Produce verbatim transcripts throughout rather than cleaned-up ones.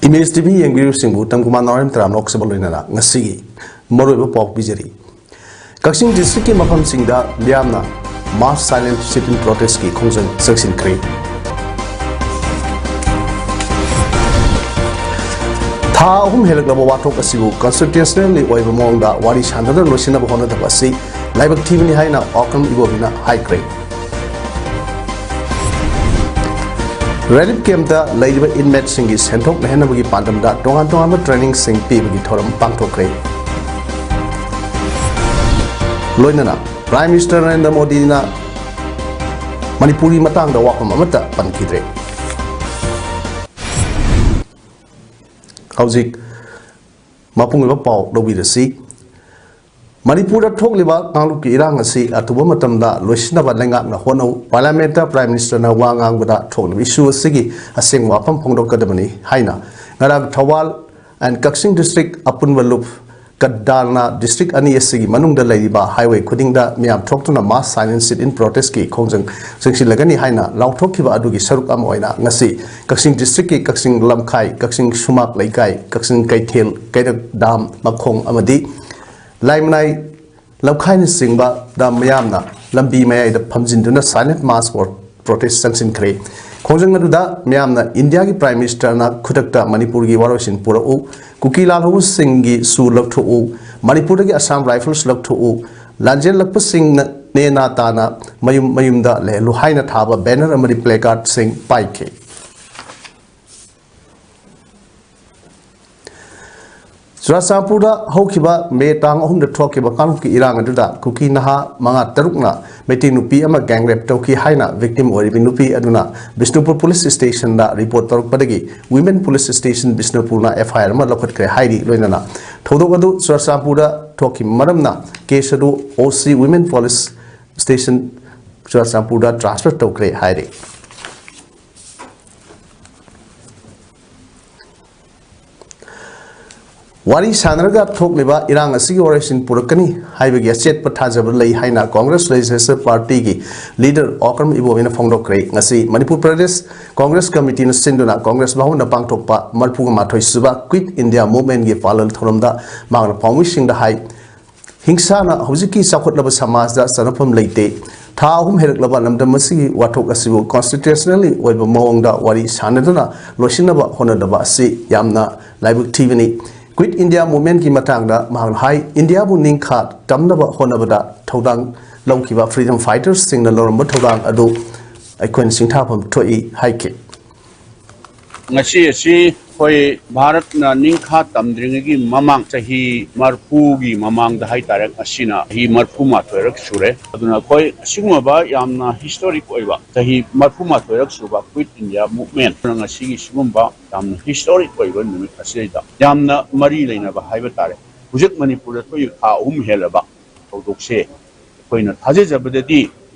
Image T V ꯌꯦꯡꯕꯤꯔꯤꯕꯁꯤꯡꯕꯨ ꯇꯝꯀꯨꯃꯥꯔ ꯅꯥꯎꯔꯦꯝ ꯇꯔꯥꯝꯅ ꯑꯣꯛꯆꯕ ꯂꯣꯏꯅꯅ ꯉꯁꯤꯒꯤ ꯃꯔꯨꯑꯣꯏꯕ ꯄꯥꯎ ꯄꯤꯖꯔꯤ꯫ ꯀꯛꯆꯤꯡ district ꯀꯤ ꯃꯐꯝꯁꯤꯡꯗ ꯃꯤꯌꯥꯝꯅ mass silent sit-in protest ꯀꯤ ꯈꯣꯡꯖꯪ ꯆꯪꯁꯤꯟꯈ꯭ꯔꯦ꯫ ꯊꯥ ꯑꯍꯨꯝ ꯍꯦꯜꯂꯛꯂꯕ ꯋꯥꯊꯣꯛ ꯑꯁꯤꯕꯨ constitutional-ꯂꯤ ꯑꯣꯏꯕ ꯃꯑꯣꯡꯗ ꯋꯥꯔꯤ ꯁꯥꯟꯅꯗꯨꯅ ꯂꯣꯏꯁꯤꯟꯅꯕ ꯍꯣꯠꯅꯗꯕ ꯑꯁꯤ ꯂꯥꯏꯕꯛ ꯊꯤꯕꯅꯤ ꯍꯥꯏꯅ ꯑꯣꯀ꯭ꯔꯝ ꯏꯕꯣꯕꯤꯅ ꯍꯥꯏꯈ꯭ꯔꯦ꯫ Relief camp-ꯇ ꯂꯩꯔꯤꯕ inmate-ꯁꯤꯡꯒꯤ ꯁꯦꯟꯊꯣꯛ ꯂꯩꯍꯟꯅꯕꯒꯤ ꯄꯥꯟꯗꯝꯗ ꯇꯣꯉꯥꯟ ꯇꯣꯉꯥꯟꯕ training-ꯁꯤꯡ ꯄꯤꯕꯒꯤ ꯊꯧꯔꯝ ꯄꯥꯡꯊꯣꯛꯈ꯭ꯔꯦ꯫ ꯂꯣꯏꯅꯅ Prime Minister ꯅꯔꯦꯟꯗ꯭ꯔ ꯃꯣꯗꯤꯅ ꯃꯅꯤꯄꯨꯔꯒꯤ ꯃꯇꯥꯡꯗ ꯋꯥꯐꯝ ꯑꯃꯠꯇ ꯄꯟꯈꯤꯗ꯭ꯔꯦ꯫ ꯍꯧꯖꯤꯛ ꯃꯄꯨꯡ ꯑꯣꯏꯕ ꯄꯥꯎ ꯂꯧꯕꯤꯔꯁꯤ꯫ ꯃꯅꯤꯄꯨꯔꯗ ꯊꯣꯛꯂꯤꯕ ꯀꯥꯡꯂꯨꯞꯀꯤ ꯏꯔꯥꯡ ꯑꯁꯤ ꯑꯊꯨꯕ ꯃꯇꯝꯗ ꯂꯣꯏꯁꯤꯟꯅꯕ ꯂꯩꯉꯥꯛꯅ ꯍꯣꯠꯅꯧ꯫ Parliament-ꯇ Prime Minister-ꯅ ꯋꯥ ꯉꯥꯡꯕꯗ ꯊꯣꯛꯂꯤꯕ issue ꯑꯁꯤꯒꯤ ꯑꯁꯦꯡꯕ ꯋꯥꯐꯝ ꯐꯣꯡꯗꯣꯛꯀꯗꯕꯅꯤ ꯍꯥꯏꯅ ꯉꯔꯥꯡ ꯊꯧꯕꯥꯜ and ꯀꯛꯆꯤꯡ district ꯑꯄꯨꯟꯕ ꯂꯨꯞ ꯀꯗꯥꯔꯅꯥ district ꯑꯅꯤ ꯑꯁꯤꯒꯤ ꯃꯅꯨꯡꯗ ꯂꯩꯔꯤꯕ highway ꯈꯨꯗꯤꯡꯗ ꯃꯤꯌꯥꯝ ꯊꯣꯛꯇꯨꯅ mass silent sit-in protest-ꯀꯤ ꯈꯣꯡꯖꯪ ꯆꯪꯁꯤꯜꯂꯒꯅꯤ ꯍꯥꯏꯅ ꯂꯥꯎꯊꯣꯛꯈꯤꯕ ꯑꯗꯨꯒꯤ ꯁꯔꯨꯛ ꯑꯃ ꯑꯣꯏꯅ ꯉꯁꯤ ꯀꯛꯆꯤꯡ district-ꯀꯤ ꯀꯛꯆꯤꯡ ꯂꯝꯈꯥꯏ, ꯀꯛꯆꯤꯡ ꯁꯨꯃꯥꯛ ꯂꯩꯀꯥꯏ, ꯀꯛꯆꯤꯡ ꯀꯩꯊꯦꯜ, ꯀꯩꯔꯛ dam ꯃꯈꯣꯡ ꯑꯃꯗꯤ ꯂꯥꯏꯃꯅꯥꯏ ꯂꯝꯈꯥꯏꯅꯆꯤꯡꯕꯗ ꯃꯤꯌꯥꯝꯅ ꯂꯝꯕꯤ ꯃꯌꯥꯏꯗ ꯐꯝꯖꯤꯟꯗꯨꯅ silent mass protest ꯆꯪꯁꯤꯟꯈ꯭ꯔꯦ꯫ ꯈꯣꯡꯖꯪ ꯑꯗꯨꯗ ꯃꯤꯌꯥꯝꯅ ꯏꯟꯗꯤꯌꯥꯒꯤ Prime Minister-ꯅ ꯈꯨꯗꯛꯇ ꯃꯅꯤꯄꯨꯔꯒꯤ ꯋꯥꯔꯣꯏꯁꯤꯟ ꯄꯨꯔꯛꯎ, ꯀꯨꯀꯤ ꯂꯥꯜꯍꯧꯕꯁꯤꯡꯒꯤ ꯁꯨ ꯂꯧꯊꯣꯛꯎ, ꯃꯅꯤꯄꯨꯔꯗꯒꯤ Assam Rifles ꯂꯧꯊꯣꯛꯎ, ꯂꯥꯟꯖꯦꯜꯂꯛꯄꯁꯤꯡꯅ ꯅꯦꯅꯥ ꯇꯥꯅ ꯃꯌꯨꯝ ꯃꯌꯨꯝꯗ ꯂꯩꯍꯜꯂꯨ ꯍꯥꯏꯅ ꯊꯥꯕ banner ꯑꯃꯗꯤ placard-ꯁꯤꯡ ꯄꯥꯏꯈꯤ꯫ ꯆꯨꯔꯥꯆꯥꯟꯄꯨꯔꯗ ꯍꯧꯈꯤꯕ ꯃꯦ ꯇꯥꯡ ꯑꯍꯨꯝꯗ ꯊꯣꯛꯈꯤꯕ ꯀꯥꯡꯂꯨꯞꯀꯤ ꯏꯔꯥꯡ ꯑꯗꯨꯗ ꯀꯨꯀꯤ ꯅꯍꯥ ꯃꯉꯥ ꯇꯔꯨꯛꯅ ꯃꯩꯇꯩ ꯅꯨꯄꯤ ꯑꯃ gang rape ꯇꯧꯈꯤ ꯍꯥꯏꯅ victim ꯑꯣꯏꯔꯤꯕ ꯅꯨꯄꯤ ꯑꯗꯨꯅ Bishnupur police station-ꯗ report ꯇꯧꯔꯛꯄꯗꯒꯤ Women Police Station ꯕꯤꯁꯅꯨꯄꯨꯔꯅ F I R ꯑꯃ ꯂꯧꯈꯠꯈ꯭ꯔꯦ ꯍꯥꯏꯔꯤ꯫ ꯂꯣꯏꯅꯅ ꯊꯧꯗꯣꯛ ꯑꯗꯨ ꯆꯨꯔꯥꯆꯥꯟꯄꯨꯔꯗ ꯊꯣꯛꯈꯤꯕ ꯃꯔꯝꯅ case ꯑꯗꯨ O C Women Police Station ꯆꯨꯔꯥꯆꯥꯟꯄꯨꯔꯗ transfer ꯇꯧꯈ꯭ꯔꯦ ꯍꯥꯏꯔꯤ꯫ ꯋꯥꯔꯤ ꯁꯥꯟꯅꯔꯒ ꯊꯣꯛꯂꯤꯕ ꯏꯔꯥꯡ ꯑꯁꯤꯒꯤ ꯋꯥꯔꯣꯏꯁꯤꯟ ꯄꯨꯔꯛꯀꯅꯤ ꯍꯥꯏꯕꯒꯤ ꯑꯆꯦꯠꯄ ꯊꯥꯖꯕ ꯂꯩ ꯍꯥꯏꯅ Congress Legislature Party ꯒꯤ leader ꯑꯣꯀ꯭ꯔꯝ ꯏꯕꯣꯕꯤꯅ ꯐꯣꯡꯗꯣꯛꯈ꯭ꯔꯦ꯫ ꯉꯁꯤ ꯃꯅꯤꯄꯨꯔ ꯄ꯭ꯔꯗꯦꯁ Congress Committee ꯅ ꯁꯤꯟꯗꯨꯅ Congress ꯚꯋꯟꯗ ꯄꯥꯡꯊꯣꯛꯄ ꯃꯔꯤꯐꯨ ꯃꯥꯊꯣꯏ ꯁꯨꯕ Quit India Movement ꯀꯤ ꯄꯥꯂꯟ ꯊꯧꯔꯝꯗ ꯃꯍꯥꯛꯅ ꯄꯥꯎꯃꯤꯁꯤꯡꯗ ꯍꯥꯏ, ꯍꯤꯡꯁꯥꯅ ꯍꯧꯖꯤꯛꯀꯤ ꯆꯥꯎꯈꯠꯂꯕ ꯁꯃꯥꯖꯗ ꯆꯟꯅꯐꯝ ꯂꯩꯇꯦ꯫ ꯊꯥ ꯑꯍꯨꯝ ꯍꯦꯜꯂꯛꯂꯕ ꯂꯝꯗꯝ ꯑꯁꯤꯒꯤ ꯋꯥꯊꯣꯛ ꯑꯁꯤꯕꯨ constitutionally ꯑꯣꯏꯕ ꯃꯑꯣꯡꯗ ꯋꯥꯔꯤ ꯁꯥꯅꯗꯨꯅ ꯂꯣꯏꯁꯤꯟꯅꯕ ꯍꯣꯠꯅꯗꯕ ꯑꯁꯤ ꯌꯥꯝꯅ ꯂꯥꯏꯕꯛ ꯊꯤꯕꯅꯤ꯫ Quit India Movement ꯀꯤ ꯃꯇꯥꯡꯗ ꯃꯍꯥꯛꯅ ꯍꯥꯏ, ꯏꯟꯗꯤꯌꯥꯕꯨ ꯅꯤꯡꯈꯥ ꯇꯝꯅꯕ ꯍꯣꯠꯅꯕꯗ ꯊꯧꯗꯥꯡ ꯂꯧꯈꯤꯕ freedom fighters ꯁꯤꯡꯅ ꯂꯧꯔꯝꯕ ꯊꯧꯗꯥꯡ ꯑꯗꯨ ꯑꯩꯈꯣꯏꯅ ꯁꯤꯡꯊꯥꯐꯝ ꯊꯣꯛꯏ ꯍꯥꯏꯈꯤ꯫ ꯉꯁꯤ ꯑꯁꯤ ꯑꯩꯈꯣꯏ ꯚꯥꯔꯠꯅ ꯅꯤꯡꯈꯥ ꯇꯝꯗ꯭ꯔꯤꯉꯩꯒꯤ ꯃꯃꯥꯡ, ꯆꯍꯤ ꯃꯔꯤꯐꯨꯒꯤ ꯃꯃꯥꯡꯗ ꯍꯥꯏꯇꯥꯔꯦ, ꯉꯁꯤꯅ ꯆꯍꯤ ꯃꯔꯤꯐꯨ ꯃꯥꯊꯣꯏꯔꯛ ꯁꯨꯔꯦ꯫ ꯑꯗꯨꯅ ꯑꯩꯈꯣꯏ ꯑꯁꯤꯒꯨꯝꯂꯕ ꯌꯥꯝꯅ historic ꯑꯣꯏꯕ ꯆꯍꯤ ꯃꯔꯤꯐꯨ ꯃꯥꯊꯣꯏꯔꯛ ꯁꯨꯕ Quit India Movement ꯉꯁꯤꯒꯤ ꯁꯤꯒꯨꯝꯕ ꯌꯥꯝꯅ historic ꯑꯣꯏꯕ ꯅꯨꯃꯤꯠ ꯑꯁꯤꯗꯩꯗ ꯌꯥꯝꯅ ꯃꯔꯤ ꯂꯩꯅꯕ ꯍꯥꯏꯕ ꯇꯥꯔꯦ꯫ ꯍꯧꯖꯤꯛ ꯃꯅꯤꯄꯨꯔꯗ ꯊꯣꯛꯏꯕ ꯊꯥ ꯑꯍꯨꯝ ꯍꯦꯜꯂꯕ ꯊꯧꯗꯣꯛꯁꯦ ꯑꯩꯈꯣꯏꯅ ꯊꯥꯖꯖꯕꯗꯗꯤ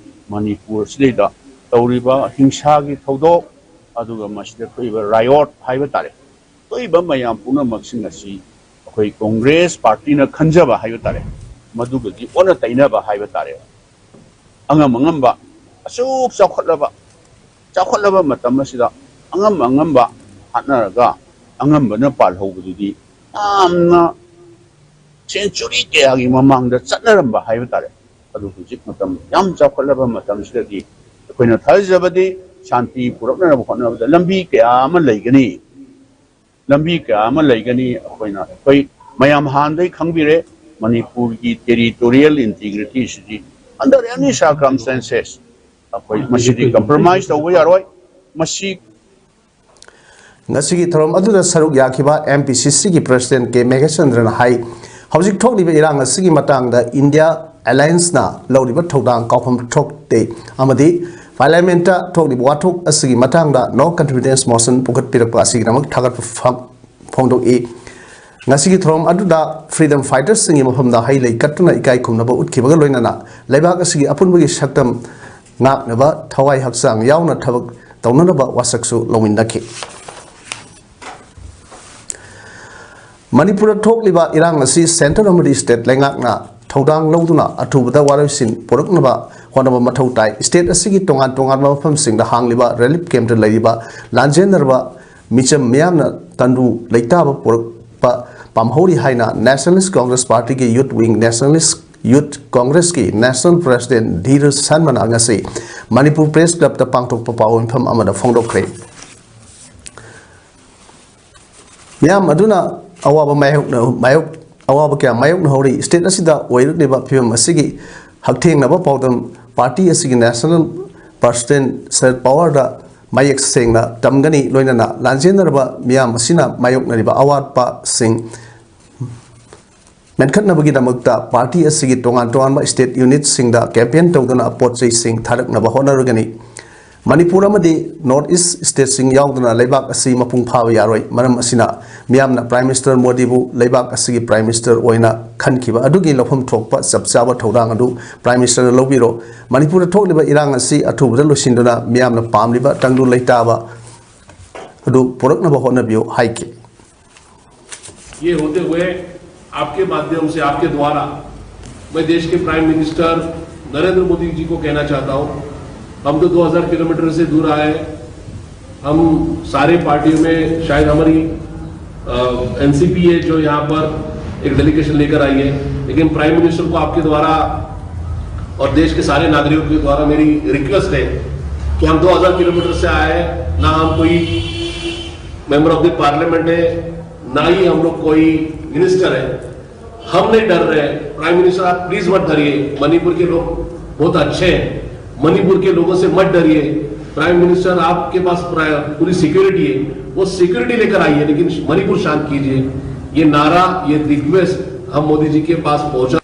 ꯃꯅꯤꯄꯨꯔ ꯑꯁꯤꯗꯩꯗ ꯇꯧꯔꯤꯕ ꯍꯤꯡꯁꯥꯒꯤ ꯊꯧꯗꯣꯛ, ꯑꯗꯨꯒ ꯃꯁꯤꯗ ꯊꯣꯛꯏꯕ riot ꯍꯥꯏꯕ ꯇꯥꯔꯦ, ꯊꯣꯛꯏꯕ ꯃꯌꯥꯝ ꯄꯨꯝꯅꯃꯛꯁꯤꯡ ꯑꯁꯤ ꯑꯩꯈꯣꯏ Congress Party ꯅ ꯈꯟꯖꯕ ꯍꯥꯏꯕ ꯇꯥꯔꯦ, ꯃꯗꯨꯒꯗꯤ ꯑꯣꯟꯅ ꯇꯩꯅꯕ ꯍꯥꯏꯕ ꯇꯥꯔꯦ꯫ ꯑꯉꯝ ꯑꯉꯝꯕ, ꯑꯁꯨꯛ ꯆꯥꯎꯈꯠꯂꯕ, ꯆꯥꯎꯈꯠꯂꯕ ꯃꯇꯝ ꯑꯁꯤꯗ ꯑꯉꯝ ꯑꯉꯝꯕ ꯍꯥꯠꯅꯔꯒ ꯑꯉꯝꯕꯅ ꯄꯥꯜꯍꯧꯕꯗꯨꯗꯤ ꯌꯥꯝꯅ century ꯀꯌꯥꯒꯤ ꯃꯃꯥꯡꯗ ꯆꯠꯅꯔꯝꯕ ꯍꯥꯏꯕ ꯇꯥꯔꯦ꯫ ꯑꯗꯨ ꯍꯧꯖꯤꯛ ꯃꯇꯝ ꯌꯥꯝ ꯆꯥꯎꯈꯠꯂꯕ ꯃꯇꯝꯁꯤꯗꯗꯤ ꯑꯩꯈꯣꯏꯅ ꯊꯥꯖꯕꯗꯤ ꯁꯥꯟꯇꯤ ꯄꯨꯔꯛꯅꯅꯕ ꯍꯣꯠꯅꯕꯗ ꯂꯝꯕꯤ ꯀꯌꯥ ꯑꯃ ꯂꯩꯒꯅꯤ꯫ ꯂꯝꯕꯤ ꯀꯌꯥ ꯑꯃ ꯂꯩꯒꯅꯤ꯫ ꯑꯩꯈꯣꯏꯅ, ꯑꯩꯈꯣꯏ ꯃꯌꯥꯝ ꯍꯥꯟꯅꯗꯒꯤ ꯈꯪꯕꯤꯔꯦ, ꯃꯅꯤꯄꯨꯔꯒꯤ territorial integrity ꯁꯤꯗꯤ under any circumstances ꯑꯩꯈꯣꯏ ꯃꯁꯤꯗꯤ compromise ꯇꯧꯕ ꯌꯥꯔꯣꯏ꯫ ꯃꯁꯤ ꯉꯁꯤꯒꯤ ꯊꯧꯔꯝ ꯑꯗꯨꯗ ꯁꯔꯨꯛ ꯌꯥꯈꯤꯕ M P C C ꯒꯤ President ꯀꯦ ꯃꯦꯘꯆꯟꯗ꯭ꯔꯅ ꯍꯥꯏ, ꯍꯧꯖꯤꯛ ꯊꯣꯛꯂꯤꯕ ꯏꯔꯥꯡ ꯑꯁꯤꯒꯤ ꯃꯇꯥꯡꯗ India Alliance ꯅ ꯂꯧꯔꯤꯕ ꯊꯧꯗꯥꯡ ꯀꯥꯎꯐꯝ ꯊꯣꯛꯇꯦ ꯑꯃꯗꯤ Parliament ꯇ ꯊꯣꯛꯂꯤꯕ ꯋꯥꯊꯣꯛ ꯑꯁꯤꯒꯤ ꯃꯇꯥꯡꯗ no confidence motion ꯄꯨꯈꯠꯄꯤꯔꯛꯄ ꯑꯁꯤꯒꯤꯗꯃꯛ ꯊꯥꯒꯠꯄ ꯐꯝ-, ꯐꯣꯡꯗꯣꯛꯏ꯫ ꯉꯁꯤꯒꯤ ꯊꯧꯔꯝ ꯑꯗꯨꯗ freedom fighters ꯁꯤꯡꯒꯤ ꯃꯐꯝꯗ ꯍꯩ ꯂꯩ ꯀꯠꯇꯨꯅ ꯏꯀꯥꯏ ꯈꯨꯝꯅꯕ ꯎꯠꯈꯤꯕꯒ ꯂꯣꯏꯅꯅ ꯂꯩꯕꯥꯛ ꯑꯁꯤꯒꯤ ꯑꯄꯨꯟꯕꯒꯤ ꯁꯛꯇꯝ ꯉꯥꯛꯅꯕ ꯊꯋꯥꯏ ꯍꯛꯆꯥꯡ ꯌꯥꯎꯅ ꯊꯕꯛ ꯇꯧꯅꯅꯕ ꯋꯥꯁꯛꯁꯨ ꯂꯧꯃꯤꯟꯅꯈꯤ꯫ ꯃꯅꯤꯄꯨꯔꯗ ꯊꯣꯛꯂꯤꯕ ꯏꯔꯥꯡ ꯑꯁꯤ ꯁꯦꯟꯇꯔ ꯑꯃꯗꯤ ꯁ꯭ꯇꯦꯠ ꯂꯩꯉꯥꯛꯅ ꯊꯧꯗꯥꯡ ꯂꯧꯗꯨꯅ ꯑꯊꯨꯕꯗ ꯋꯥꯔꯣꯏꯁꯤꯟ ꯄꯨꯔꯛꯅꯕ ꯍꯣꯠꯅꯕ ꯃꯊꯧ ꯇꯥꯏ꯫ ꯁ꯭ꯇꯦꯠ ꯑꯁꯤꯒꯤ ꯇꯣꯉꯥꯟ ꯇꯣꯉꯥꯟꯕ ꯃꯐꯝꯁꯤꯡꯗ ꯍꯥꯡꯂꯤꯕ ꯔꯤꯂꯤꯐ ꯀꯦꯝꯞꯇ ꯂꯩꯔꯤꯕ ꯂꯥꯟꯖꯦꯟꯅꯔꯕ ꯃꯤꯆꯝ ꯃꯤꯌꯥꯝꯅ ꯇꯪꯗꯨ ꯂꯩꯇꯥꯕ ꯄꯨꯔꯛꯄ ꯄꯥꯝꯍꯧꯔꯤ ꯍꯥꯏꯅ Nationalist Congress Partyꯒꯤ ꯌꯨꯠ ꯋꯤꯡ, Nationalist Youth Congressꯀꯤ National President ꯙꯤꯔ ꯁꯔꯃꯅ ꯉꯁꯤ ꯃꯅꯤꯄꯨꯔ ꯄ꯭ꯔꯦꯁ ꯀ꯭ꯂꯕꯇ ꯄꯥꯡꯊꯣꯛꯄ ꯄꯥꯎ ꯃꯤꯐꯝ ꯑꯃꯗ ꯐꯣꯡꯗꯣꯛꯈ꯭ꯔꯦ꯫ ꯃꯤꯌꯥꯝ ꯑꯗꯨꯅ ꯑꯋꯥꯕ ꯃꯥꯌꯣꯛꯅ-, ꯃꯥꯌꯣꯛ-, ꯑꯋꯥꯕ ꯀꯌꯥ ꯃꯥꯌꯣꯛꯅꯍꯧꯔꯤ꯫ ꯁ꯭ꯇꯦꯠ ꯑꯁꯤꯗ ꯑꯣꯏꯔꯛꯂꯤꯕ ꯐꯤꯕꯝ ꯑꯁꯤꯒꯤ ꯍꯛꯊꯦꯡꯅꯕ ꯄꯥꯎꯗꯝ ꯄꯥꯔꯇꯤ ꯑꯁꯤꯒꯤ National President ꯁꯔꯗ ꯄꯋꯥꯔꯗ ꯃꯌꯦꯛ ꯁꯦꯡꯅ ꯇꯝꯒꯅꯤ꯫ ꯂꯣꯏꯅꯅ ꯂꯥꯟꯖꯦꯟꯅꯔꯕ ꯃꯤꯌꯥꯝ ꯑꯁꯤꯅ ꯃꯥꯌꯣꯛꯅꯔꯤꯕ ꯑꯋꯥꯠꯄꯁꯤꯡ ꯃꯦꯟꯈꯠꯅꯕꯒꯤꯗꯃꯛꯇ ꯄꯥꯔꯇꯤ ꯑꯁꯤꯒꯤ ꯇꯣꯉꯥꯟ ꯇꯣꯉꯥꯟꯕ ꯁ꯭ꯇꯦꯠ ꯌꯨꯅꯤꯠꯁꯤꯡꯗ ꯀꯦꯝꯄꯦꯟ ꯇꯧꯗꯨꯅ ꯄꯣꯠ ꯆꯩꯁꯤꯡ ꯊꯥꯔꯛꯅꯕ ꯍꯣꯠꯅꯔꯒꯅꯤ꯫ ꯃꯅꯤꯄꯨꯔ ꯑꯃꯗꯤ ꯅꯣꯔꯠ ꯏꯁ ꯁ꯭ꯇꯦꯠꯁꯤꯡ ꯌꯥꯎꯗꯅ ꯂꯩꯕꯥꯛ ꯑꯁꯤ ꯃꯄꯨꯡ ꯐꯥꯕ ꯌꯥꯔꯣꯏ꯫ ꯃꯔꯝ ꯑꯁꯤꯅ ꯃꯤꯌꯥꯝꯅ ꯄ꯭ꯔꯥꯏꯝ ꯃꯤꯅꯤꯁꯇꯔ ꯃꯣꯗꯤꯕꯨ ꯂꯩꯕꯥꯛ ꯑꯁꯤꯒꯤ ꯄ꯭ꯔꯥꯏꯝ ꯃꯤꯅꯤꯁꯇꯔ ꯑꯣꯏꯅ ꯈꯟꯈꯤꯕ ꯑꯗꯨꯒꯤ ꯂꯧꯐꯝ ꯊꯣꯛꯄ ꯆꯞ ꯆꯥꯕ ꯊꯧꯗꯥꯡ ꯑꯗꯨ ꯄ꯭ꯔꯥꯏꯝ ꯃꯤꯅꯤꯁꯇꯔꯅ ꯂꯧꯕꯤꯔꯣ꯫ ꯃꯅꯤꯄꯨꯔꯗ ꯊꯣꯛꯂꯤꯕ ꯏꯔꯥꯡ ꯑꯁꯤ ꯑꯊꯨꯕꯗ ꯂꯣꯏꯁꯤꯟꯗꯨꯅ ꯃꯤꯌꯥꯝꯅ ꯄꯥꯝꯂꯤꯕ ꯇꯪꯗꯨ ꯂꯩꯇꯥꯕ ꯑꯗꯨ ꯄꯨꯔꯛꯅꯕ ꯍꯣꯠꯅꯕꯤꯌꯨ ꯍꯥꯏꯈꯤ꯫ ये होते हुए आपके माध्यम से, आपके द्वारा मैं देश के प्राइम मिनिस्टर नरेंद्र मोदी जी को कहना चाहता हूँ, हम तो दो हज़ार किलोमीटर से दूर आए हैं। हम सारे पार्टियों में शायद हमारी एनसीपी है जो यहाँ पर एक डेलीगेशन लेकर आई है, लेकिन प्राइम मिनिस्टर को आपके द्वारा और देश के सारे नागरिकों के द्वारा मेरी रिक्वेस्ट है कि हम दो हज़ार किलोमीटर से आए हैं, ना हम कोई मेंबर ऑफ द पार्लियामेंट है, ना ही हम लोग कोई मिनिस्टर है। हम नहीं डर रहे। प्राइम मिनिस्टर, आप प्लीज मत डरिए। मणिपुर के लोग बहुत अच्छे हैं। मणिपुर के लोगों से मत डरिए। प्राइम मिनिस्टर, आपके पास पूरी सिक्योरिटी है, वो सिक्योरिटी लेकर आइए, लेकिन मणिपुर शांत कीजिए। ये नारा, ये रिक्वेस्ट हम मोदी जी के पास पहुंचा।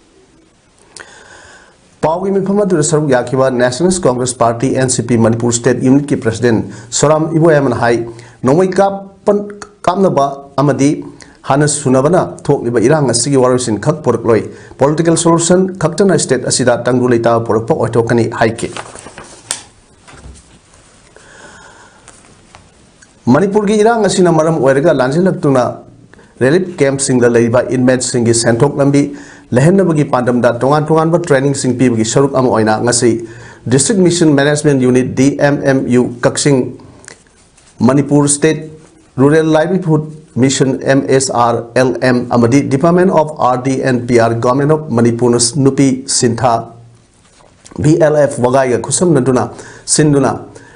ꯄꯥꯎꯒꯤ ꯃꯤꯐꯝ ꯑꯗꯨꯗ ꯁꯔꯨꯛ ꯌꯥꯈꯤꯕ Nationalist Congress Party, NCP, Manipur state ꯌꯨꯅꯤꯠꯀꯤ ꯄ꯭ꯔꯦꯁꯤꯗꯦꯟꯠ ꯁꯣꯔꯥꯝ ꯏꯕꯣꯌꯥꯏꯃꯅ ꯍꯥꯏ, ꯅꯣꯡꯃꯩ ꯀꯥꯞꯄ-, ꯀꯥꯞꯅꯕ ꯑꯃꯗꯤ ꯍꯥꯟꯅ ꯁꯨꯅꯕꯅ ꯊꯣꯛꯂꯤꯕ ꯏꯔꯥꯡ ꯑꯁꯤꯒꯤ ꯋꯥꯔꯣꯏꯁꯤꯟ ꯈꯛ ꯄꯨꯔꯛꯂꯣꯏ꯫ ꯄꯣꯂꯤꯇꯤꯀꯦꯜ ꯁꯣꯂꯨꯁꯟ ꯈꯛꯇꯅ ꯁ꯭ꯇꯦꯠ ꯑꯁꯤꯗ ꯇꯪꯗꯨ ꯂꯩꯇꯥꯕ ꯄꯨꯔꯛꯄ ꯑꯣꯏꯊꯣꯛꯀꯅꯤ ꯍꯥꯏꯈꯤ꯫ ꯃꯅꯤꯄꯨꯔꯒꯤ ꯏꯔꯥꯡ ꯑꯁꯤꯅ ꯃꯔꯝ ꯑꯣꯏꯔꯒ ꯂꯥꯟꯖꯦꯜꯂꯛꯇꯨꯅ ꯔꯤꯂꯤꯐ ꯀꯦꯝꯞꯁꯤꯡꯗ ꯂꯩꯔꯤꯕ ꯏꯟꯃꯦꯠꯁꯤꯡꯒꯤ ꯁꯦꯟꯊꯣꯛ ꯂꯝꯕꯤ ꯂꯩꯍꯟꯅꯕꯒꯤ ꯄꯥꯟꯗꯝꯗ ꯇꯣꯉꯥꯟ ꯇꯣꯉꯥꯟꯕ ꯇ꯭ꯔꯦꯅꯤꯡꯁꯤꯡ ꯄꯤꯕꯒꯤ ꯁꯔꯨꯛ ꯑꯃ ꯑꯣꯏꯅ ꯉꯁꯤ District Mission Management Unit, D M M U, ꯀꯛꯆꯤꯡ, Manipur State Rural Livelihood Mission, M S R L M, ꯑꯃꯗꯤ Department of R D and P R, Government of ꯃꯅꯤꯄꯨꯔꯅ ꯅꯨꯄꯤ ꯁꯤꯟꯊꯥ, B L F, ꯋꯥꯒꯥꯏꯒ ꯈꯨꯠꯁꯝꯅꯗꯨꯅ ꯁꯤꯟꯗꯨꯅ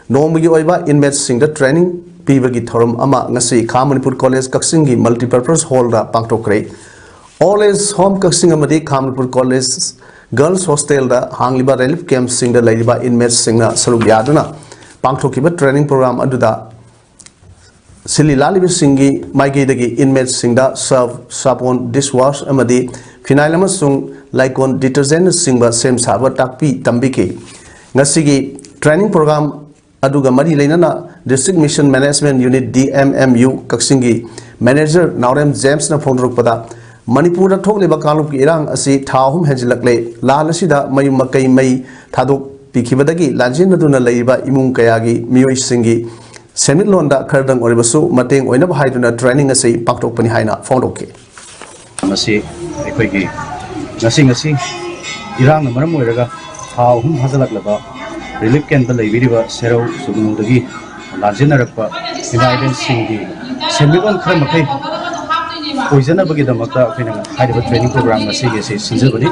ꯅꯣꯡꯃꯒꯤ ꯑꯣꯏꯕ ꯏꯟꯃꯦꯠꯁꯤꯡꯗ ꯇ꯭ꯔꯦꯅꯤꯡ ꯄꯤꯕꯒꯤ ꯊꯧꯔꯝ ꯑꯃ ꯉꯁꯤ ꯈꯥ ꯃꯅꯤꯄꯨꯔ ꯀꯣꯂꯦꯖ ꯀꯛꯆꯤꯡꯒꯤ ꯃꯜꯇꯤꯄꯔꯄꯁ ꯍꯣꯜꯗ ꯄꯥꯡꯊꯣꯛꯈ꯭ꯔꯦ꯫ ꯑꯣꯜ ꯑꯦꯖ ꯍꯣꯝ ꯀꯛꯆꯤꯡ ꯑꯃꯗꯤ ꯈꯥ ꯃꯅꯤꯄꯨꯔ ꯀꯣꯂꯦꯖ ꯒꯔꯜꯁ ꯍꯣꯁꯇꯦꯜꯗ ꯍꯥꯡꯂꯤꯕ ꯔꯤꯂꯤꯐ ꯀꯦꯝꯞꯁꯤꯡꯗ ꯂꯩꯔꯤꯕ ꯏꯟꯃꯦꯠꯁꯤꯡꯅ ꯁꯔꯨꯛ ꯌꯥꯗꯨꯅ ꯄꯥꯡꯊꯣꯛꯈꯤꯕ ꯇ꯭ꯔꯦꯅꯤꯡ ꯄ꯭ꯔꯣꯒ꯭ꯔꯥꯝ ꯑꯗꯨꯗ ꯁꯤꯜꯂꯤ ꯂꯥꯡꯂꯤꯕꯁꯤꯡꯒꯤ ꯃꯥꯏꯀꯩꯗꯒꯤ ꯏꯟꯃꯦꯠꯁꯤꯡꯗ ꯁꯔꯐ, ꯁꯥꯄꯣꯟ, ꯗꯤꯁꯋꯥꯁ ꯑꯃꯗꯤ ꯐꯤꯅꯥꯏꯜ ꯑꯃꯁꯨꯡ ꯂꯥꯏꯀꯣꯟ ꯗꯤꯇꯔꯖꯦꯟꯠꯅꯆꯤꯡꯕ ꯁꯦꯝ ꯁꯥꯕ ꯇꯥꯛꯄꯤ ꯇꯝꯕꯤꯈꯤ꯫ ꯉꯁꯤꯒꯤ ꯇ꯭ꯔꯦꯅꯤꯡ ꯄ꯭ꯔꯣꯒ꯭ꯔꯥꯝ ꯑꯗꯨꯒ ꯃꯔꯤ ꯂꯩꯅꯅ District Mission Management Unit, D M M U, ꯀꯛꯆꯤꯡꯒꯤ ꯃꯦꯅꯦꯖꯔ ꯅꯥꯎꯔꯦꯝ ꯖꯦꯝꯁꯅ ꯐꯣꯡꯗꯣꯔꯛꯄꯗ, ꯃꯅꯤꯄꯨꯔꯗ ꯊꯣꯛꯂꯤꯕ ꯀꯥꯡꯂꯨꯞꯀꯤ ꯏꯔꯥꯡ ꯑꯁꯤ ꯊꯥ ꯑꯍꯨꯝ ꯍꯦꯟꯖꯤꯜꯂꯛꯂꯦ꯫ ꯂꯥꯟ ꯑꯁꯤꯗ ꯃꯌꯨꯝ ꯃꯀꯩ ꯃꯩ ꯊꯥꯗꯣꯛꯄꯤꯈꯤꯕꯗꯒꯤ ꯂꯥꯟꯖꯦꯟꯅꯗꯨꯅ ꯂꯩꯔꯤꯕ ꯏꯃꯨꯡ ꯀꯌꯥꯒꯤ ꯃꯤꯑꯣꯏꯁꯤꯡꯒꯤ ꯁꯦꯟꯃꯤꯠꯂꯣꯟꯗ ꯈꯔꯗꯪ ꯑꯣꯏꯔꯕꯁꯨ ꯃꯇꯦꯡ ꯑꯣꯏꯅꯕ ꯍꯥꯏꯗꯨꯅ ꯇ꯭ꯔꯦꯅꯤꯡ ꯑꯁꯤ ꯄꯥꯡꯊꯣꯛꯄꯅꯤ ꯍꯥꯏꯅ ꯐꯣꯡꯗꯣꯛꯈꯤ꯫ ꯃꯁꯤ ꯑꯩꯈꯣꯏꯒꯤ ꯉꯁꯤ ꯉꯁꯤ ꯏꯔꯥꯡꯅ ꯃꯔꯝ ꯑꯣꯏꯔꯒ ꯊꯥ ꯑꯍꯨꯝ ꯐꯥꯖꯤꯜꯂꯛꯂꯕ ꯔꯤꯂꯤꯐ ꯀꯦꯝꯞꯇ ꯂꯩꯕꯤꯔꯤꯕ ꯁꯦꯔꯧ ꯁꯨꯒꯅꯨꯗꯒꯤ ꯂꯥꯟꯖꯦꯟꯅꯔꯛꯄ ꯏꯃꯥ ꯏꯕꯦꯟꯁꯤꯡꯒꯤ ꯁꯦꯟꯃꯤꯠꯂꯣꯟ ꯈꯔ ꯃꯈꯩ ꯑꯣꯏꯖꯅꯕꯒꯤꯗꯃꯛꯇ ꯑꯩꯈꯣꯏꯅ ꯍꯥꯏꯔꯤꯕ ꯇ꯭ꯔꯦꯅꯤꯡ ꯄ꯭ꯔꯣꯒ꯭ꯔꯥꯝ ꯉꯁꯤꯒꯤ ꯑꯁꯤ ꯁꯤꯟꯖꯕꯅꯤ꯫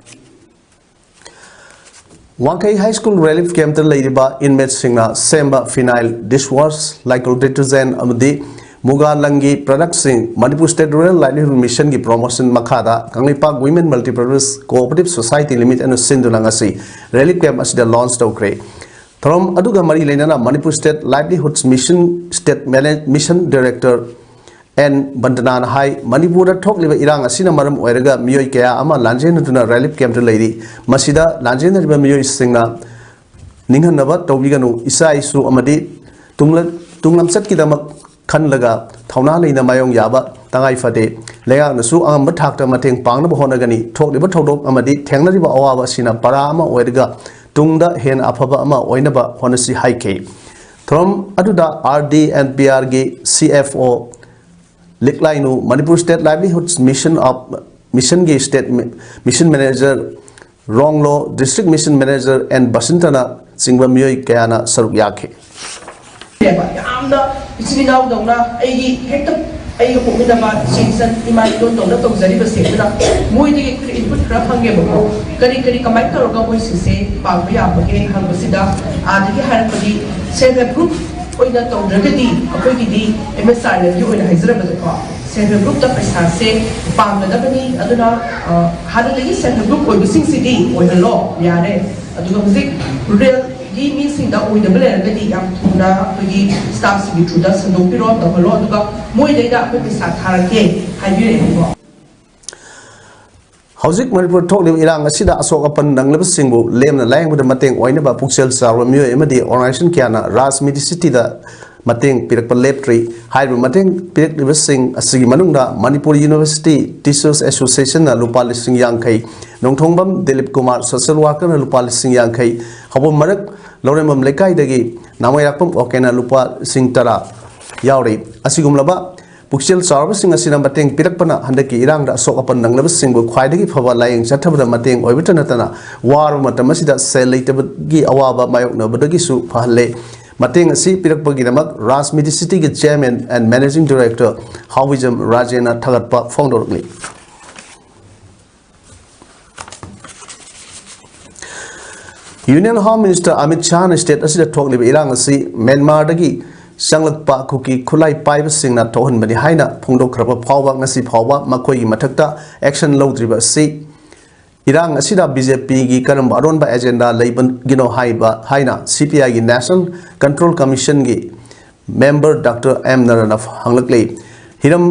ꯋꯥꯡꯈꯩ ꯍꯥꯏ ꯁ꯭ꯀꯨꯜ ꯔꯤꯂꯤꯐ ꯀꯦꯝꯞꯇ ꯂꯩꯔꯤꯕ ꯏꯟꯃꯦꯠꯁꯤꯡꯅ ꯁꯦꯝꯕ ꯐꯤꯅꯥꯏꯜ, ꯗꯤꯁꯋꯥꯁ, ꯂꯥꯏꯀꯣꯜ ꯗꯤꯇꯔꯖꯦꯟꯠ ꯑꯃꯗꯤ ꯃꯨꯒꯥ ꯂꯪꯒꯤ ꯄ꯭ꯔꯗꯛꯁꯤꯡ Manipur State Rural Livelihood Mission ꯒꯤ ꯄ꯭ꯔꯣꯃꯣꯁꯟ ꯃꯈꯥꯗ Kangleipak Women Multipurpose Cooperative Society Limited ꯅ ꯁꯤꯟꯗꯨꯅ ꯉꯁꯤ ꯔꯤꯂꯤꯐ ꯀꯦꯝꯞ ꯑꯁꯤꯗ ꯂꯣꯟꯆ ꯇꯧꯈ꯭ꯔꯦ꯫ ꯊꯧꯔꯝ ꯑꯗꯨꯒ ꯃꯔꯤ ꯂꯩꯅꯅ Manipur State Livelihoods Mission State Manage-, Mission Director N ꯕꯟꯗꯅꯥꯅ ꯍꯥꯏ, ꯃꯅꯤꯄꯨꯔꯗ ꯊꯣꯛꯂꯤꯕ ꯏꯔꯥꯡ ꯑꯁꯤꯅ ꯃꯔꯝ ꯑꯣꯏꯔꯒ ꯃꯤꯑꯣꯏ ꯀꯌꯥ ꯑꯃ ꯂꯥꯟꯖꯦꯟꯅꯗꯨꯅ ꯔꯤꯂꯤꯐ ꯀꯦꯝꯞꯇ ꯂꯩꯔꯤ꯫ ꯃꯁꯤꯗ ꯂꯥꯟꯖꯦꯟꯅꯔꯤꯕ ꯃꯤꯑꯣꯏꯁꯤꯡꯅ ꯅꯤꯡꯍꯟꯅꯕ ꯇꯧꯕꯤꯒꯅꯨ, ꯏꯆꯥ ꯏꯁꯨ ꯑꯃꯗꯤ ꯇꯨꯡꯂ-, ꯇꯨꯡꯂꯝꯆꯠꯀꯤꯗꯃꯛ ꯈꯜꯂꯒ ꯊꯧꯅꯥ ꯂꯩꯅ ꯃꯥꯌꯣꯡ ꯌꯥꯕ ꯇꯉꯥꯏ ꯐꯗꯦ꯫ ꯂꯩꯉꯥꯛꯅꯁꯨ ꯑꯉꯝꯕ ꯊꯥꯛꯇ ꯃꯇꯦꯡ ꯄꯥꯡꯅꯕ ꯍꯣꯠꯅꯒꯅꯤ꯫ ꯊꯣꯛꯂꯤꯕ ꯊꯧꯗꯣꯛ ꯑꯃꯗꯤ ꯊꯦꯡꯅꯔꯤꯕ ꯑꯋꯥꯕ ꯑꯁꯤꯅ ꯄꯔꯥ ꯑꯃ ꯑꯣꯏꯔꯒ ꯇꯨꯡꯗ ꯍꯦꯟꯅ ꯑꯐꯕ ꯑꯃ ꯑꯣꯏꯅꯕ ꯍꯣꯠꯅꯁꯤ ꯍꯥꯏꯈꯤ꯫ ꯊꯧꯔꯝ ꯑꯗꯨꯗ R D and P R ꯒꯤ C F O ꯂꯤꯛꯂꯥꯏꯅꯨ, Manipur state livelihood mission of, ꯃꯤꯁꯟꯒꯤ ꯁ꯭ꯇꯦꯠ ꯃꯤ-, ꯃꯤꯁꯟ ꯃꯦꯅꯦꯖꯔ ꯔꯣꯡꯂꯣ, ꯗꯤꯁꯇ꯭ꯔꯤꯛ ꯃꯤꯁꯟ ꯃꯦꯅꯦꯖꯔ ꯑꯦꯟ ꯕꯁꯟꯇꯅ ꯆꯤꯡꯕ ꯃꯤꯑꯣꯏ ꯀꯌꯥꯅ ꯁꯔꯨꯛ ꯌꯥꯈꯤ꯫ ꯌꯥꯝꯅ ꯏꯆꯤꯜ ꯏꯅꯥꯎꯗꯧꯅ ꯑꯩꯒꯤ ꯍꯦꯛꯇ ꯑꯩꯒ ꯄꯣꯛꯃꯤꯟꯅꯕ ꯏꯆꯦ ꯏꯆꯟ ꯏꯃꯥ ꯏꯇꯣꯟꯗꯧꯅ ꯇꯧꯖꯔꯤꯕꯁꯦ, ꯑꯗꯨꯅ ꯃꯣꯏꯗꯒꯤ ꯑꯩꯈꯣꯏꯅ ꯏꯟꯄꯨꯠ ꯈꯔ ꯐꯪꯉꯦꯕꯀꯣ꯫ ꯀꯔꯤ ꯀꯔꯤ ꯀꯃꯥꯏꯅ ꯇꯧꯔꯒ ꯃꯣꯏꯁꯤꯡꯁꯦ ꯄꯥꯡꯕ ꯌꯥꯕꯒꯦ ꯍꯪꯕꯁꯤꯗ, ꯑꯥꯗꯒꯤ ꯍꯥꯏꯔꯛꯄꯗꯤ, ꯁꯦꯜꯐ ꯍꯦꯜꯞ ꯒ꯭ꯔꯨꯞ ꯑꯣꯏꯅ ꯇꯧꯗ꯭ꯔꯒꯗꯤ, ꯑꯩꯈꯣꯏꯒꯤꯗꯤ ꯑꯦꯝ ꯑꯦꯁ ꯑꯥꯔ ꯑꯦꯜꯒꯤ ꯑꯣꯏꯅ ꯍꯥꯏꯖꯔꯕꯗꯀꯣ, ꯁꯦꯜꯐ ꯍꯦꯜꯞ ꯒ꯭ꯔꯨꯞꯇ ꯄꯩꯁꯥꯁꯦ ꯄꯥꯡꯒꯗꯕꯅꯤ꯫ ꯑꯗꯨꯅ, ꯑ, ꯍꯥꯟꯅꯗꯒꯤ ꯁꯦꯜꯐ ꯍꯦꯜꯞ ꯒ꯭ꯔꯨꯞ ꯑꯣꯏꯕꯁꯤꯡꯁꯤꯗꯤ ꯑꯣꯏꯍꯜꯂꯣ, ꯌꯥꯔꯦ꯫ ꯑꯗꯨꯒ ꯍꯧꯖꯤꯛ ꯔꯨꯔꯦꯜꯒꯤ ꯃꯤꯁꯤꯡꯗ ꯑꯣꯏꯗꯕ ꯂꯩꯔꯒꯗꯤ ꯌꯥꯝ ꯊꯨꯅ ꯑꯩꯈꯣꯏꯒꯤ ꯁ꯭ꯇꯥꯐꯁꯤꯡꯒꯤ ꯊ꯭ꯔꯨꯗ ꯁꯟꯗꯣꯛꯄꯤꯔꯣ, ꯇꯧꯍꯜꯂꯣ, ꯑꯗꯨꯒ ꯃꯣꯏꯗꯩꯗ ꯑꯩꯈꯣꯏ ꯄꯩꯁꯥ ꯊꯥꯔꯛꯀꯦ ꯍꯥꯏꯕꯤꯔꯛꯑꯦꯕꯀꯣ꯫ ꯍꯧꯖꯤꯛ ꯃꯅꯤꯄꯨꯔ ꯊꯣꯛꯂꯤꯕ ꯏꯔꯥꯡ ꯑꯁꯤꯗ ꯑꯁꯣꯛ ꯑꯄꯟ ꯅꯪꯂꯕꯁꯤꯡꯕꯨ ꯂꯦꯝꯅ ꯂꯥꯌꯦꯡꯕꯗ ꯃꯇꯦꯡ ꯑꯣꯏꯅꯕ ꯄꯨꯛꯆꯦꯜ ꯆꯥꯎꯔꯕ ꯃꯤꯑꯣꯏ ꯑꯃꯗꯤ ꯑꯣꯔꯒꯅꯥꯏꯖꯦꯁꯟ ꯀꯌꯥꯅ ꯔꯥꯖ ꯃꯦꯗꯤꯁꯤꯇꯤꯗ ꯃꯇꯦꯡ ꯄꯤꯔꯛꯄ ꯂꯦꯞꯇ꯭ꯔꯤ꯫ ꯍꯥꯏꯔꯤꯕ ꯃꯇꯦꯡ ꯄꯤꯔꯛꯂꯤꯕꯁꯤꯡ ꯑꯁꯤꯒꯤ ꯃꯅꯨꯡꯗ ꯃꯅꯤꯄꯨꯔ ꯌꯨꯅꯤꯚꯔꯁꯤꯇꯤ ꯇꯤꯆꯔꯁ ꯑꯦꯁꯣꯁꯤꯌꯦꯁꯟꯅ ꯂꯨꯄꯥ ꯂꯤꯁꯤꯡ ꯌꯥꯡꯈꯩ, ꯅꯣꯡꯊꯣꯡꯕꯝ ꯗꯤꯂꯤꯞ ꯀꯨꯃꯥꯔ ꯁꯣꯁꯦꯜ ꯋꯥꯔꯀꯔꯅ ꯂꯨꯄꯥ ꯂꯤꯁꯤꯡ ꯌꯥꯡꯈꯩ, ꯍꯧꯕꯝ ꯃꯔꯛ ꯂꯧꯔꯦꯝꯕꯝ ꯂꯩꯀꯥꯏꯗꯒꯤ ꯅꯥꯃꯩꯔꯥꯛꯄꯝ ꯑꯣꯀꯦꯅ ꯂꯨꯄꯥ ꯂꯤꯁꯤꯡ ꯇꯔꯥ ꯌꯥꯎꯔꯤ꯫ ꯑꯁꯤꯒꯨꯝꯂꯕ ꯄꯨꯛꯆꯦꯜ ꯆꯥꯎꯔꯕꯁꯤꯡ ꯑꯁꯤꯅ ꯃꯇꯦꯡ ꯄꯤꯔꯛꯄꯅ ꯍꯟꯗꯛꯀꯤ ꯏꯔꯥꯡꯗ ꯑꯁꯣꯛ ꯑꯄꯟ ꯅꯪꯂꯕꯁꯤꯡꯕꯨ ꯈ꯭ꯋꯥꯏꯗꯒꯤ ꯐꯕ ꯂꯥꯌꯦꯡ ꯆꯠꯊꯕꯗ ꯃꯇꯦꯡ ꯑꯣꯏꯕꯇ ꯅꯠꯇꯅ, ꯋꯥꯔꯕ ꯃꯇꯝ ꯑꯁꯤꯗ ꯁꯦꯜ ꯂꯩꯇꯕꯒꯤ ꯑꯋꯥꯕ ꯃꯥꯌꯣꯛꯅꯕꯗꯒꯤꯁꯨ ꯐꯍꯜꯂꯦ꯫ ꯃꯇꯦꯡ ꯑꯁꯤ ꯄꯤꯔꯛꯄꯒꯤꯗꯃꯛ ꯔꯥꯖ ꯃꯦꯗꯤꯁꯤꯇꯤꯒꯤ chairman and managing director Haobijam ꯔꯥꯖꯦꯟꯅ ꯊꯥꯒꯠꯄ ꯐꯣꯡꯗꯣꯔꯛꯂꯤ꯫ ꯌꯨꯅꯤꯌꯟ ꯍꯣꯝ ꯃꯤꯅꯤꯁꯇꯔ ꯑꯃꯤꯠ ꯁꯥꯍꯅ ꯁ꯭ꯇꯦꯠ ꯑꯁꯤꯗ ꯊꯣꯛꯂꯤꯕ ꯏꯔꯥꯡ ꯑꯁꯤ ꯃ꯭ꯌꯥꯟꯃꯥꯔꯗꯒꯤ ꯆꯪꯂꯛꯄ ꯀꯨꯀꯤ ꯈꯨꯠꯂꯥꯏ ꯄꯥꯏꯕꯁꯤꯡꯅ ꯊꯣꯛꯍꯟꯕꯅꯤ ꯍꯥꯏꯅ ꯐꯣꯡꯗꯣꯛꯈ꯭ꯔꯕ ꯐꯥꯎꯕ ꯉꯁꯤ ꯐꯥꯎꯕ ꯃꯈꯣꯏꯒꯤ ꯃꯊꯛꯇ ꯑꯦꯛꯁꯟ ꯂꯧꯗ꯭ꯔꯤꯕ ꯑꯁꯤ ꯏꯔꯥꯡ ꯑꯁꯤꯗ ꯕꯤ ꯖꯦ ꯄꯤꯒꯤ ꯀꯔꯝꯕ ꯑꯔꯣꯟꯕ ꯑꯦꯖꯦꯟꯗꯥ ꯂꯩꯕꯒꯤꯅꯣ ꯍꯥꯏꯕ ꯍꯥꯏꯅ ꯁꯤ ꯄꯤ ꯑꯥꯏꯒꯤ ꯅꯦꯁꯅꯦꯜ ꯀꯟꯇ꯭ꯔꯣꯜ ꯀꯝꯃꯤꯁꯟꯒꯤ ꯃꯦꯝꯕꯔ ꯗꯥꯛꯇꯔ ꯑꯦꯝ ꯅꯔꯅ ꯍꯪꯂꯛꯂꯤ꯫ ꯍꯤꯔꯝ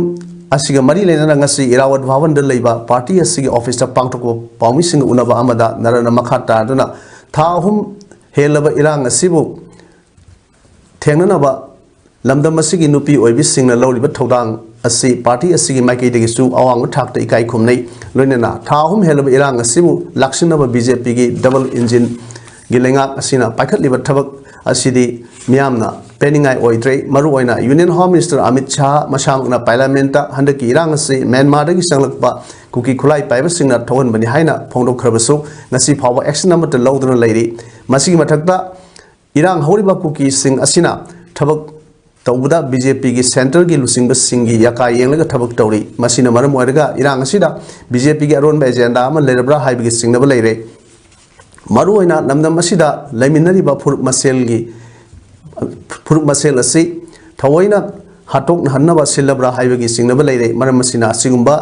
ꯑꯁꯤꯒ ꯃꯔꯤ ꯂꯩꯅꯅ ꯉꯁꯤ ꯏꯔꯥꯋꯠ ꯚꯋꯟꯗ ꯂꯩꯕ ꯄꯥꯔꯇꯤ ꯑꯁꯤꯒꯤ ꯑꯣꯐꯤꯁꯇ ꯄꯥꯡꯊꯣꯛꯄ ꯄꯥꯎꯃꯤꯁꯤꯡꯒ ꯎꯅꯕ ꯑꯃꯗ ꯅꯔꯅ ꯃꯈꯥ ꯇꯥꯗꯨꯅ ꯊꯥ ꯑꯍꯨꯝ ꯍꯦꯜꯂꯕ ꯏꯔꯥꯡ ꯑꯁꯤꯕꯨ ꯊꯦꯡꯅꯅꯕ ꯂꯝꯗꯝ ꯑꯁꯤꯒꯤ ꯅꯨꯄꯤ ꯑꯣꯏꯕꯤꯁꯤꯡꯅ ꯂꯧꯔꯤꯕ ꯊꯧꯗꯥꯡ ꯑꯁꯤ ꯄꯥꯔꯇꯤ ꯑꯁꯤꯒꯤ ꯃꯥꯏꯀꯩꯗꯒꯤꯁꯨ ꯑꯋꯥꯡꯕ ꯊꯥꯛꯇ ꯏꯀꯥꯏ ꯈꯨꯝꯅꯩ꯫ ꯂꯣꯏꯅꯅ ꯊꯥ ꯑꯍꯨꯝ ꯍꯦꯜꯂꯕ ꯏꯔꯥꯡ ꯑꯁꯤꯕꯨ ꯂꯥꯛꯁꯤꯟꯅꯕ ꯕꯤ ꯖꯦ ꯄꯤꯒꯤ ꯗꯕꯜ ꯏꯟꯖꯤꯟ ꯒꯤ ꯂꯩꯉꯥꯛ ꯑꯁꯤꯅ ꯄꯥꯏꯈꯠꯂꯤꯕ ꯊꯕꯛ ꯑꯁꯤꯗꯤ ꯃꯤꯌꯥꯝꯅ ꯄꯦꯟꯅꯤꯡꯉꯥꯏ ꯑꯣꯏꯗ꯭ꯔꯦ꯫ ꯃꯔꯨꯑꯣꯏꯅ Union Home Minister Amit Shah ꯃꯁꯥꯃꯛꯅ Parliament ꯍꯟꯗꯛꯀꯤ ꯏꯔꯥꯡ ꯑꯁꯤ ꯃ꯭ꯌꯥꯟꯃꯥꯔꯗꯒꯤ ꯆꯪꯂꯛꯄ ꯀꯨꯀꯤ ꯈꯨꯠꯂꯥꯏ ꯄꯥꯏꯕꯁꯤꯡꯅ ꯊꯣꯛꯍꯟꯕꯅꯤ ꯍꯥꯏꯅ ꯐꯣꯡꯗꯣꯛꯈ꯭ꯔꯕꯁꯨ ꯉꯁꯤ ꯐꯥꯎꯕ action ꯑꯃꯠꯇ ꯂꯧꯗꯨꯅ ꯂꯩꯔꯤ꯫ ꯃꯁꯤꯒꯤ ꯃꯊꯛꯇ ꯏꯔꯥꯡ ꯍꯧꯔꯤꯕ ꯀꯨꯀꯤꯁꯤꯡ ꯑꯁꯤꯅ ꯊꯕꯛ ꯇꯧꯕꯗ BJPꯒꯤ centreꯒꯤ ꯂꯨꯆꯤꯡꯕꯁꯤꯡꯒꯤ ꯌꯥꯀꯥ ꯌꯦꯡꯂꯒ ꯊꯕꯛ ꯇꯧꯔꯤ꯫ ꯃꯁꯤꯅ ꯃꯔꯝ ꯑꯣꯏꯔꯒ ꯏꯔꯥꯡ ꯑꯁꯤꯗ BJPꯒꯤ ꯑꯔꯣꯟꯕ agenda ꯑꯃ ꯂꯩꯔꯕ꯭ꯔꯥ ꯍꯥꯏꯕꯒꯤ ꯆꯤꯡꯅꯕ ꯂꯩꯔꯦ꯫ ꯃꯔꯨꯑꯣꯏꯅ ꯂꯝꯗꯝ ꯑꯁꯤꯗ ꯂꯩꯃꯤꯟꯅꯔꯤꯕ ꯐꯨꯔꯨꯞ ꯃꯁꯦꯜꯒꯤ, ꯐꯨꯔꯨꯞ ꯃꯁꯦꯜ ꯑꯁꯤ ꯊꯑꯣꯏꯅ ꯍꯥꯠꯇꯣꯛꯅꯍꯟꯅꯕ ꯁꯤꯜꯂꯕ꯭ꯔꯥ ꯍꯥꯏꯕꯒꯤ ꯆꯤꯡꯅꯕ ꯂꯩꯔꯦ꯫ ꯃꯔꯝ ꯑꯁꯤꯅ ꯑꯁꯤꯒꯨꯝꯕ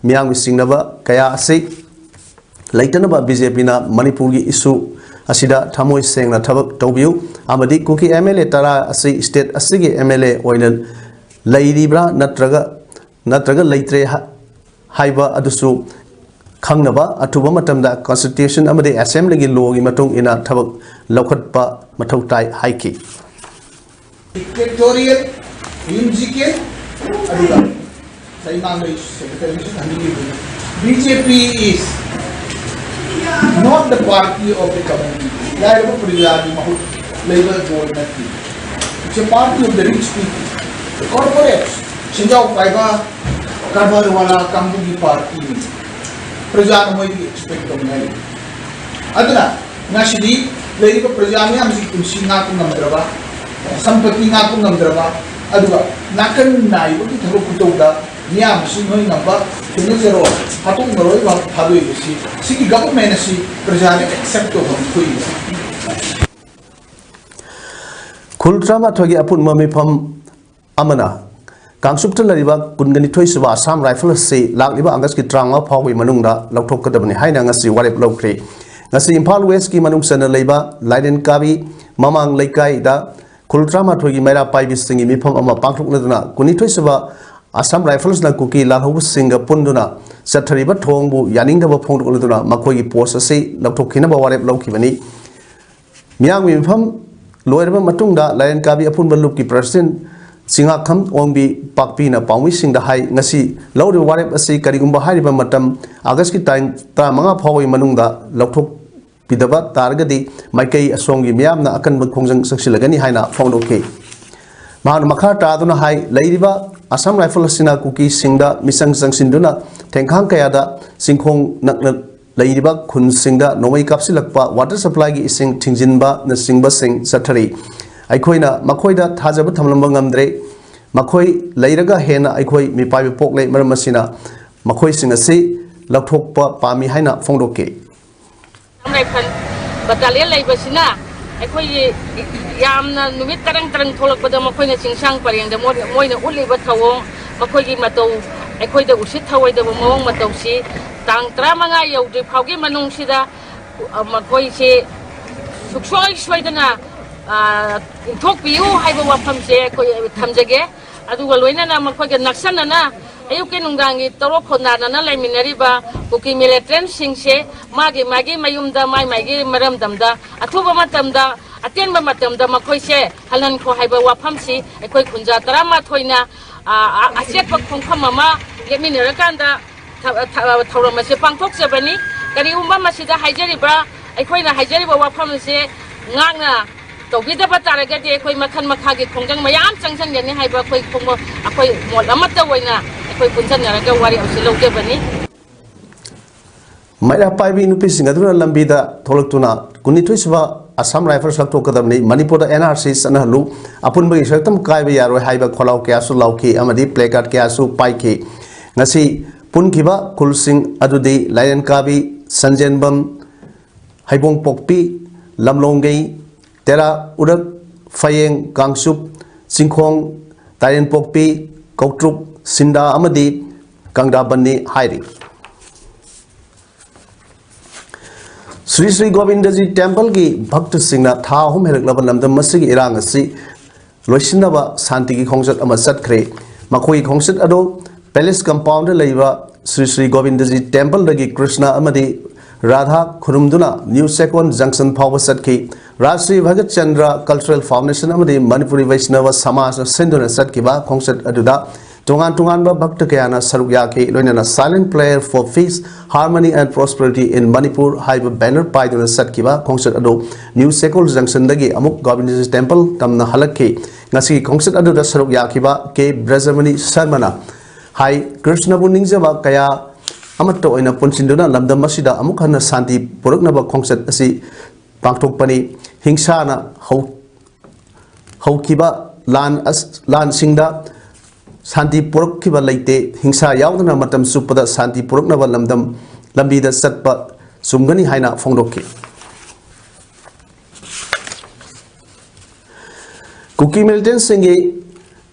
ꯃꯤꯌꯥꯝꯒꯤ ꯆꯤꯡꯅꯕ ꯀꯌꯥ ꯑꯁꯤ ꯂꯩꯇꯅꯕ BJPꯅ ꯃꯅꯤꯄꯨꯔꯒꯤ issue ꯑꯁꯤꯗ ꯊꯃꯣꯏ ꯁꯦꯡꯅ ꯊꯕꯛ ꯇꯧꯕꯤꯌꯨ ꯑꯃꯗꯤ ꯀꯨꯀꯤ MLA ꯇꯔꯥ ꯑꯁꯤ state ꯑꯁꯤꯒꯤ MLA ꯑꯣꯏꯅ ꯂꯩꯔꯤꯕ꯭ꯔꯥ ꯅꯠꯇ꯭ꯔꯒ, ꯅꯠꯇ꯭ꯔꯒ ꯂꯩꯇ꯭ꯔꯦ ꯍꯥ-, ꯍꯥꯏꯕ ꯑꯗꯨꯁꯨ ꯈꯪꯅꯕ ꯑꯊꯨꯕ ꯃꯇꯝꯗ constitution ꯑꯃꯗꯤ assemblyꯒꯤ lawꯒꯤ ꯃꯇꯨꯡ ꯏꯟꯅ ꯊꯕꯛ ꯂꯧꯈꯠꯄ ꯃꯊꯧ ꯇꯥꯏ ꯍꯥꯏꯈꯤ꯫ Dictatorial, whimsical, ꯑꯗꯨꯒ ꯂꯩꯉꯥꯛꯂꯣꯏ secretary ꯑꯃꯁꯨ ꯊꯝꯕꯤꯔꯤꯕꯅꯤ꯫ BJP is not the party of the common people. ꯂꯥꯏꯔꯕ ꯄ꯭ꯔꯖꯥꯒꯤ ꯃꯍꯨꯠ ꯂꯩꯕ ꯗꯣꯜ ꯅꯠꯇꯦ꯫ It's a party of the rich people, the corporates, ꯁꯦꯟꯖꯥꯎ ꯄꯥꯏꯕ ꯀꯔꯕꯥꯔ ꯋꯥꯂꯥ ꯀꯥꯡꯕꯨꯒꯤ partyꯅꯤ꯫ ꯄ꯭ꯔꯖꯥꯅ ꯃꯣꯏꯗꯒꯤ expect ꯇꯧꯅꯤꯡꯉꯥꯏ ꯂꯩ꯫ ꯑꯗꯨꯅ ꯉꯁꯤꯗꯤ ꯂꯩꯔꯤꯕ ꯄ꯭ꯔꯖꯥ ꯃꯤꯌꯥꯝꯁꯤꯒꯤ ꯄꯨꯟꯁꯤ ꯉꯥꯛꯄ ꯉꯝꯗ꯭ꯔꯕ, ꯁꯝꯄꯇꯤ ꯉꯥꯛꯄ ꯉꯝꯗ꯭ꯔꯕ, ꯑꯗꯨꯒ ꯅꯥꯀꯟ ꯅꯥꯏꯕꯒꯤ ꯊꯕꯛ ꯈꯨꯇꯧꯗ ꯃꯤꯌꯥꯝꯁꯤ ꯅꯣꯏ ꯉꯝꯕ ꯊꯦꯡꯅꯖꯔꯣ, ꯍꯥꯠꯇꯣꯛꯅꯔꯣꯏ ꯊꯥꯗꯣꯛꯏꯕꯁꯤ, ꯁꯤꯒꯤ government ꯑꯁꯤ ꯄ꯭ꯔꯖꯥꯅ accept ꯇꯧꯐꯝ ꯊꯣꯛꯏꯕ꯫ ꯈꯨꯜ ꯇꯔꯥꯃꯥꯊꯣꯏꯒꯤ ꯑꯄꯨꯟꯕ ꯃꯤꯐꯝ ꯑꯃꯅ ꯀꯥꯡꯆꯨꯞꯇ ꯂꯩꯔꯤꯕ ꯀꯨꯟꯒ ꯅꯤꯊꯣꯏ ꯁꯨꯕ Assam Rifles ꯑꯁꯤ ꯂꯥꯛꯂꯤꯕ Augustꯀꯤ ꯇꯔꯥꯃꯉꯥ ꯐꯥꯎꯕꯒꯤ ꯃꯅꯨꯡꯗ ꯂꯧꯊꯣꯛꯀꯗꯕꯅꯤ ꯍꯥꯏꯅ ꯉꯁꯤ ꯋꯥꯔꯦꯞ ꯂꯧꯈ꯭ꯔꯦ꯫ ꯉꯁꯤ ꯏꯝꯐꯥꯜ Westꯀꯤ ꯃꯅꯨꯡ ꯆꯟꯅ ꯂꯩꯕ ꯂꯥꯏꯔꯦꯟ ꯀꯥꯕꯤ ꯃꯃꯥꯡ ꯂꯩꯀꯥꯏꯗ ꯈꯨꯜ ꯇꯔꯥꯃꯥꯊꯣꯏꯒꯤ ꯃꯩꯔꯥ ꯄꯥꯏꯕꯤꯁꯤꯡꯒꯤ ꯃꯤꯐꯝ ꯑꯃ ꯄꯥꯡꯊꯣꯛꯅꯗꯨꯅ ꯀꯨꯟꯅꯤꯊꯣꯏ ꯁꯨꯕ Assam Riflesꯅ ꯀꯨꯀꯤ ꯂꯥꯜꯍꯧꯕꯁꯤꯡꯒ ꯄꯨꯟꯗꯨꯅ ꯆꯠꯊꯔꯤꯕ ꯊꯧꯑꯣꯡꯕꯨ ꯌꯥꯅꯤꯡꯗꯕ ꯐꯣꯡꯗꯣꯛꯂꯗꯨꯅ ꯃꯈꯣꯏꯒꯤ post ꯑꯁꯤ ꯂꯧꯊꯣꯛꯈꯤꯅꯕ ꯋꯥꯔꯦꯞ ꯂꯧꯈꯤꯕꯅꯤ꯫ ꯃꯤꯌꯥꯝꯒꯤ ꯃꯤꯐꯝ ꯂꯣꯏꯔꯕ ꯃꯇꯨꯡꯗ ꯂꯥꯏꯔꯦꯟ ꯀꯥꯕꯤ ꯑꯄꯨꯟꯕ ꯂꯨꯞꯀꯤ president ꯆꯤꯡꯉꯥꯈꯝ ꯑꯣꯡꯕꯤ ꯄꯥꯛꯄꯤꯅ ꯄꯥꯎꯃꯤꯁꯤꯡꯗ ꯍꯥꯏ, ꯉꯁꯤ ꯂꯧꯔꯤꯕ ꯋꯥꯔꯦꯞ ꯑꯁꯤ ꯀꯔꯤꯒꯨꯝꯕ ꯍꯥꯏꯔꯤꯕ ꯃꯇꯝ Augustꯀꯤ ꯇꯥꯡ ꯇꯔꯥꯃꯉꯥ ꯐꯥꯎꯕꯒꯤ ꯃꯅꯨꯡꯗ ꯂꯧꯊꯣꯛ ꯄꯤꯗꯕ ꯇꯥꯔꯒꯗꯤ ꯃꯥꯏꯀꯩ ꯑꯁꯣꯝꯒꯤ ꯃꯤꯌꯥꯝꯅ ꯑꯀꯟꯕ ꯈꯣꯡꯖꯪ ꯆꯪꯁꯤꯜꯂꯒꯅꯤ ꯍꯥꯏꯅ ꯐꯣꯡꯗꯣꯛꯈꯤ꯫ ꯃꯍꯥꯛꯅ ꯃꯈꯥ ꯇꯥꯗꯨꯅ ꯍꯥꯏ, ꯂꯩꯔꯤꯕ ꯑꯁꯥꯝ ꯔꯥꯏꯐꯜ ꯑꯁꯤꯅ ꯀꯨꯀꯤꯁꯤꯡꯗ ꯃꯤꯆꯪ ꯆꯪꯁꯤꯟꯗꯨꯅ ꯊꯦꯡꯈꯥꯡ ꯀꯌꯥꯗ ꯆꯤꯡꯈꯣꯡ ꯅꯛꯅ ꯂꯩꯔꯤꯕ ꯈꯨꯟꯁꯤꯡꯗ ꯅꯣꯡꯃꯩ ꯀꯥꯞꯁꯤꯜꯂꯛꯄ, ꯋꯥꯇꯔ ꯁꯄ꯭ꯂꯥꯏꯒꯤ ꯏꯁꯤꯡ ꯊꯤꯡꯖꯤꯟꯕꯅꯆꯤꯡꯕꯁꯤꯡ ꯆꯠꯊꯔꯤ꯫ ꯑꯩꯈꯣꯏꯅ ꯃꯈꯣꯏꯗ ꯊꯥꯖꯕ ꯊꯝꯂꯝꯕ ꯉꯝꯗ꯭ꯔꯦ꯫ ꯃꯈꯣꯏ ꯂꯩꯔꯒ ꯍꯦꯟꯅ ꯑꯩꯈꯣꯏ ꯃꯤꯄꯥꯏꯕ ꯄꯣꯛꯂꯦ꯫ ꯃꯔꯝ ꯑꯁꯤꯅ ꯃꯈꯣꯏꯁꯤꯡ ꯑꯁꯤ ꯂꯧꯊꯣꯛꯄ ꯄꯥꯝꯃꯤ ꯍꯥꯏꯅ ꯐꯣꯡꯗꯣꯛꯈꯤ꯫ ꯑꯁꯥꯝ ꯔꯥꯏꯐꯜ ꯕꯇꯥꯂꯤꯌꯟ ꯂꯩꯕꯁꯤꯅ ꯑꯩꯈꯣꯏꯒꯤ ꯌꯥꯝꯅ ꯅꯨꯃꯤꯠ ꯇꯔꯪ ꯇꯔꯪ ꯊꯣꯛꯂꯛꯄꯗ ꯃꯈꯣꯏꯅ ꯆꯤꯡꯁꯥꯡ ꯄꯔꯦꯡꯗ ꯃꯣꯏ-, ꯃꯣꯏꯅ ꯎꯠꯂꯤꯕ ꯊꯧꯑꯣꯡ, ꯃꯈꯣꯏꯒꯤ ꯃꯇꯧ, ꯑꯩꯈꯣꯏꯗ ꯎꯁꯤꯠ ꯊꯑꯣꯏꯗꯕ ꯃꯑꯣꯡ ꯃꯇꯧꯁꯤ ꯇꯥꯡ ꯇꯔꯥꯃꯉꯥ ꯌꯧꯗ꯭ꯔꯤ ꯐꯥꯎꯒꯤ ꯃꯅꯨꯡꯁꯤꯗ, ꯑ, ꯃꯈꯣꯏꯁꯤ ꯁꯨꯡꯁꯣꯏ ꯁꯣꯏꯗꯅ, ꯑ, ꯏꯟꯊꯣꯛꯄꯤꯌꯨ ꯍꯥꯏꯕ ꯋꯥꯐꯝꯁꯦ ꯑꯩꯈꯣꯏ ꯊꯝꯖꯒꯦ꯫ ꯑꯗꯨꯒ ꯂꯣꯏꯅꯅ ꯃꯈꯣꯏꯒ ꯅꯛꯁꯟꯅꯅ ꯑꯌꯨꯛꯀꯤ ꯅꯨꯡꯗꯥꯡꯒꯤ ꯇꯧꯔꯣ ꯈꯣꯟꯗꯥꯅꯅ ꯂꯩꯃꯤꯟꯅꯔꯤꯕ ꯀꯨꯀꯤ ꯃꯤꯂꯤꯇꯦꯟꯁꯤꯡꯁꯦ ꯃꯥꯒꯤ ꯃꯥꯒꯤ ꯃꯌꯨꯝꯗ ꯃꯥꯏ ꯃꯥꯒꯤ ꯃꯔꯝꯗꯝꯗ ꯑꯊꯨꯕ ꯃꯇꯝꯗ, ꯑꯇꯦꯟꯕ ꯃꯇꯝꯗ ꯃꯈꯣꯏꯁꯦ ꯍꯜꯍꯟꯈꯣ ꯍꯥꯏꯕ ꯋꯥꯐꯝꯁꯤ ꯑꯩꯈꯣꯏ ꯈꯨꯟꯖꯥ ꯇꯔꯥꯃꯥꯊꯣꯏꯅ, ꯑ, ꯑ, ꯑꯆꯦꯠꯄ ꯈꯣꯡꯐꯝ ꯑꯃ ꯂꯦꯞꯃꯤꯟꯅꯔꯀꯥꯟꯗ ꯊ-, ꯊ-, ꯊꯧꯔꯝ ꯑꯁꯤ ꯄꯥꯡꯊꯣꯛꯆꯕꯅꯤ꯫ ꯀꯔꯤꯒꯨꯝꯕ ꯃꯁꯤꯗ ꯍꯥꯏꯖꯔꯤꯕ, ꯑꯩꯈꯣꯏꯅ ꯍꯥꯏꯖꯔꯤꯕ ꯋꯥꯐꯝ ꯑꯁꯤ ꯉꯥꯛꯅ ꯇꯧꯕꯤꯗꯕ ꯇꯥꯔꯒꯗꯤ ꯑꯩꯈꯣꯏ ꯃꯈꯜ ꯃꯈꯥꯒꯤ ꯈꯣꯡꯖꯪ ꯃꯌꯥꯝ ꯆꯪꯁꯤꯟꯒꯅꯤ ꯍꯥꯏꯕ ꯑꯩꯈꯣꯏ ꯈꯣꯡꯕ-, ꯑꯩꯈꯣꯏ ꯃꯣꯠ ꯑꯃꯠꯇ ꯑꯣꯏꯅ ꯑꯩꯈꯣꯏ ꯄꯨꯟꯁꯤꯟꯅꯔꯒ ꯋꯥꯔꯦꯞ ꯑꯁꯤ ꯂꯧꯖꯕꯅꯤ꯫ ꯃꯩꯔꯥ ꯄꯥꯏꯕꯤ ꯅꯨꯄꯤꯁꯤꯡ ꯑꯗꯨꯅ ꯂꯝꯕꯤꯗ ꯊꯣꯛꯂꯛꯇꯨꯅ ꯀꯨꯟꯅꯤꯊꯣꯏ ꯁꯨꯕ ꯑꯁꯥꯝ ꯔꯥꯏꯐꯜꯁ ꯂꯧꯊꯣꯛꯀꯗꯕꯅꯤ, ꯃꯅꯤꯄꯨꯔꯗ NRC ꯆꯠꯅꯍꯜꯂꯨ, ꯑꯄꯨꯟꯕꯒꯤ ꯁꯛꯇꯝ ꯀꯥꯏꯕ ꯌꯥꯔꯣꯏ ꯍꯥꯏꯕ ꯈꯣꯜꯂꯥꯎ ꯀꯌꯥꯁꯨ ꯂꯥꯎꯈꯤ ꯑꯃꯗꯤ placard ꯀꯌꯥꯁꯨ ꯄꯥꯏꯈꯤ꯫ ꯉꯁꯤ ꯄꯨꯟꯈꯤꯕ ꯈꯨꯜꯁꯤꯡ ꯑꯗꯨꯗꯤ ꯂꯥꯏꯔꯦꯟꯀꯥꯕꯤ, ꯁꯟꯖꯦꯟꯕꯝ, ꯍꯩꯕꯣꯡꯄꯣꯛꯄꯤ, ꯂꯝꯂꯣꯡꯒꯩ, ꯇꯦꯔꯥ ꯎꯔꯛ, ꯐꯌꯦꯡ, ꯀꯥꯡꯆꯨꯞ, ꯆꯤꯡꯈꯣꯡ, ꯇꯥꯏꯔꯦꯟꯄꯣꯛꯄꯤ, ꯀꯧꯇ꯭ꯔꯨꯛ, ꯁꯤꯟꯗꯥ ꯑꯃꯗꯤ ꯀꯪꯗꯥꯕꯟꯅꯤ ꯍꯥꯏꯔꯤ꯫ ꯁ꯭ꯔꯤ ꯁ꯭ꯔꯤ ꯒꯣꯕꯤꯟꯗꯖꯤ ꯇꯦꯝꯄꯜꯒꯤ ꯚꯛꯇꯁꯤꯡꯅ ꯊꯥ ꯑꯍꯨꯝ ꯍꯦꯜꯂꯛꯂꯕ ꯂꯝꯗꯝ ꯑꯁꯤꯒꯤ ꯏꯔꯥꯡ ꯑꯁꯤ ꯂꯣꯏꯁꯤꯟꯅꯕ ꯁꯥꯟꯇꯤꯒꯤ ꯈꯣꯡꯆꯠ ꯑꯃ ꯆꯠꯈ꯭ꯔꯦ꯫ ꯃꯈꯣꯏꯒꯤ ꯈꯣꯡꯆꯠ ꯑꯗꯨ ꯄꯦꯂꯦꯁ ꯀꯝꯄꯥꯎꯟꯗ ꯂꯩꯕ ꯁ꯭ꯔꯤ ꯁ꯭ꯔꯤ ꯒꯣꯕꯤꯟꯗꯖꯤ ꯇꯦꯝꯄꯜꯗꯒꯤ ꯀ꯭ꯔꯤꯁꯅ ꯑꯃꯗꯤ ꯔꯥꯙꯥ ꯈꯨꯔꯨꯝꯗꯨꯅ ꯅ꯭ꯌꯨ ꯆꯦꯛꯀꯣꯟ ꯖꯪꯁꯟ ꯐꯥꯎꯕ ꯆꯠꯈꯤ꯫ ꯔꯥꯖ ꯁ꯭ꯔꯤ ꯚꯒꯠ ꯆꯟꯗ꯭ꯔ ꯀꯜꯆꯔꯦꯜ ꯐꯥꯎꯟꯗꯦꯁꯟ ꯑꯃꯗꯤ ꯃꯅꯤꯄꯨꯔꯤ ꯚꯩꯁꯅꯕ ꯁꯃꯥꯖꯅ ꯁꯤꯟꯗꯨꯅ ꯆꯠꯈꯤꯕ ꯈꯣꯡꯆꯠ ꯑꯗꯨꯗ ꯇꯣꯉꯥꯟ ꯇꯣꯉꯥꯟꯕ ꯚꯛꯇ ꯀꯌꯥꯅ ꯁꯔꯨꯛ ꯌꯥꯈꯤ꯫ ꯂꯣꯏꯅꯅ Silent Prayer for Peace, Harmony and Prosperity in Manipur ꯍꯥꯏꯕ ꯕꯦꯅꯔ ꯄꯥꯏꯗꯨꯅ ꯆꯠꯈꯤꯕ ꯈꯣꯡꯆꯠ ꯑꯗꯨ ꯅ꯭ꯌꯨ ꯁꯦꯀꯣꯜ ꯖꯪꯁꯟꯗꯒꯤ ꯑꯃꯨꯛ ꯒꯣꯕꯤꯟꯗꯖꯤ ꯇꯦꯝꯄꯜ ꯇꯝꯅ ꯍꯜꯂꯛꯈꯤ꯫ ꯉꯁꯤꯒꯤ ꯈꯣꯡꯆꯠ ꯑꯗꯨꯗ ꯁꯔꯨꯛ ꯌꯥꯈꯤꯕ ꯀꯦ ꯕ꯭ꯔꯖꯃꯅꯤ ꯁꯔꯃꯅ ꯍꯥꯏ, ꯀ꯭ꯔꯤꯁꯅꯕꯨ ꯅꯤꯡꯖꯕ ꯀꯌꯥ ꯑꯃꯠꯇ ꯑꯣꯏꯅ ꯄꯨꯟꯁꯤꯟꯗꯨꯅ ꯂꯝꯗꯝ ꯑꯁꯤꯗ ꯑꯃꯨꯛ ꯍꯟꯅ ꯁꯥꯟꯇꯤ ꯄꯨꯔꯛꯅꯕ ꯈꯣꯡꯆꯠ ꯑꯁꯤ ꯄꯥꯡꯊꯣꯛꯄꯅꯤ꯫ ꯍꯤꯡꯁꯥꯅ ꯍꯧ-, ꯍꯧꯈꯤꯕ ꯂꯥꯟ ꯑꯁ-, ꯂꯥꯟꯁꯤꯡꯗ ꯁꯥꯟꯇꯤ ꯄꯨꯔꯛꯈꯤꯕ ꯂꯩꯇꯦ꯫ ꯍꯤꯡꯁꯥ ꯌꯥꯎꯗꯅ ꯃꯇꯝ ꯆꯨꯞꯄꯗ ꯁꯥꯟꯇꯤ ꯄꯨꯔꯛꯅꯕ ꯂꯝꯗꯝ ꯂꯝꯕꯤꯗ ꯆꯠꯄ ꯆꯨꯝꯒꯅꯤ ꯍꯥꯏꯅ ꯐꯣꯡꯗꯣꯛꯈꯤ꯫ ꯀꯨꯀꯤ ꯃꯤꯂꯤꯇꯦꯟꯁꯤꯡꯒꯤ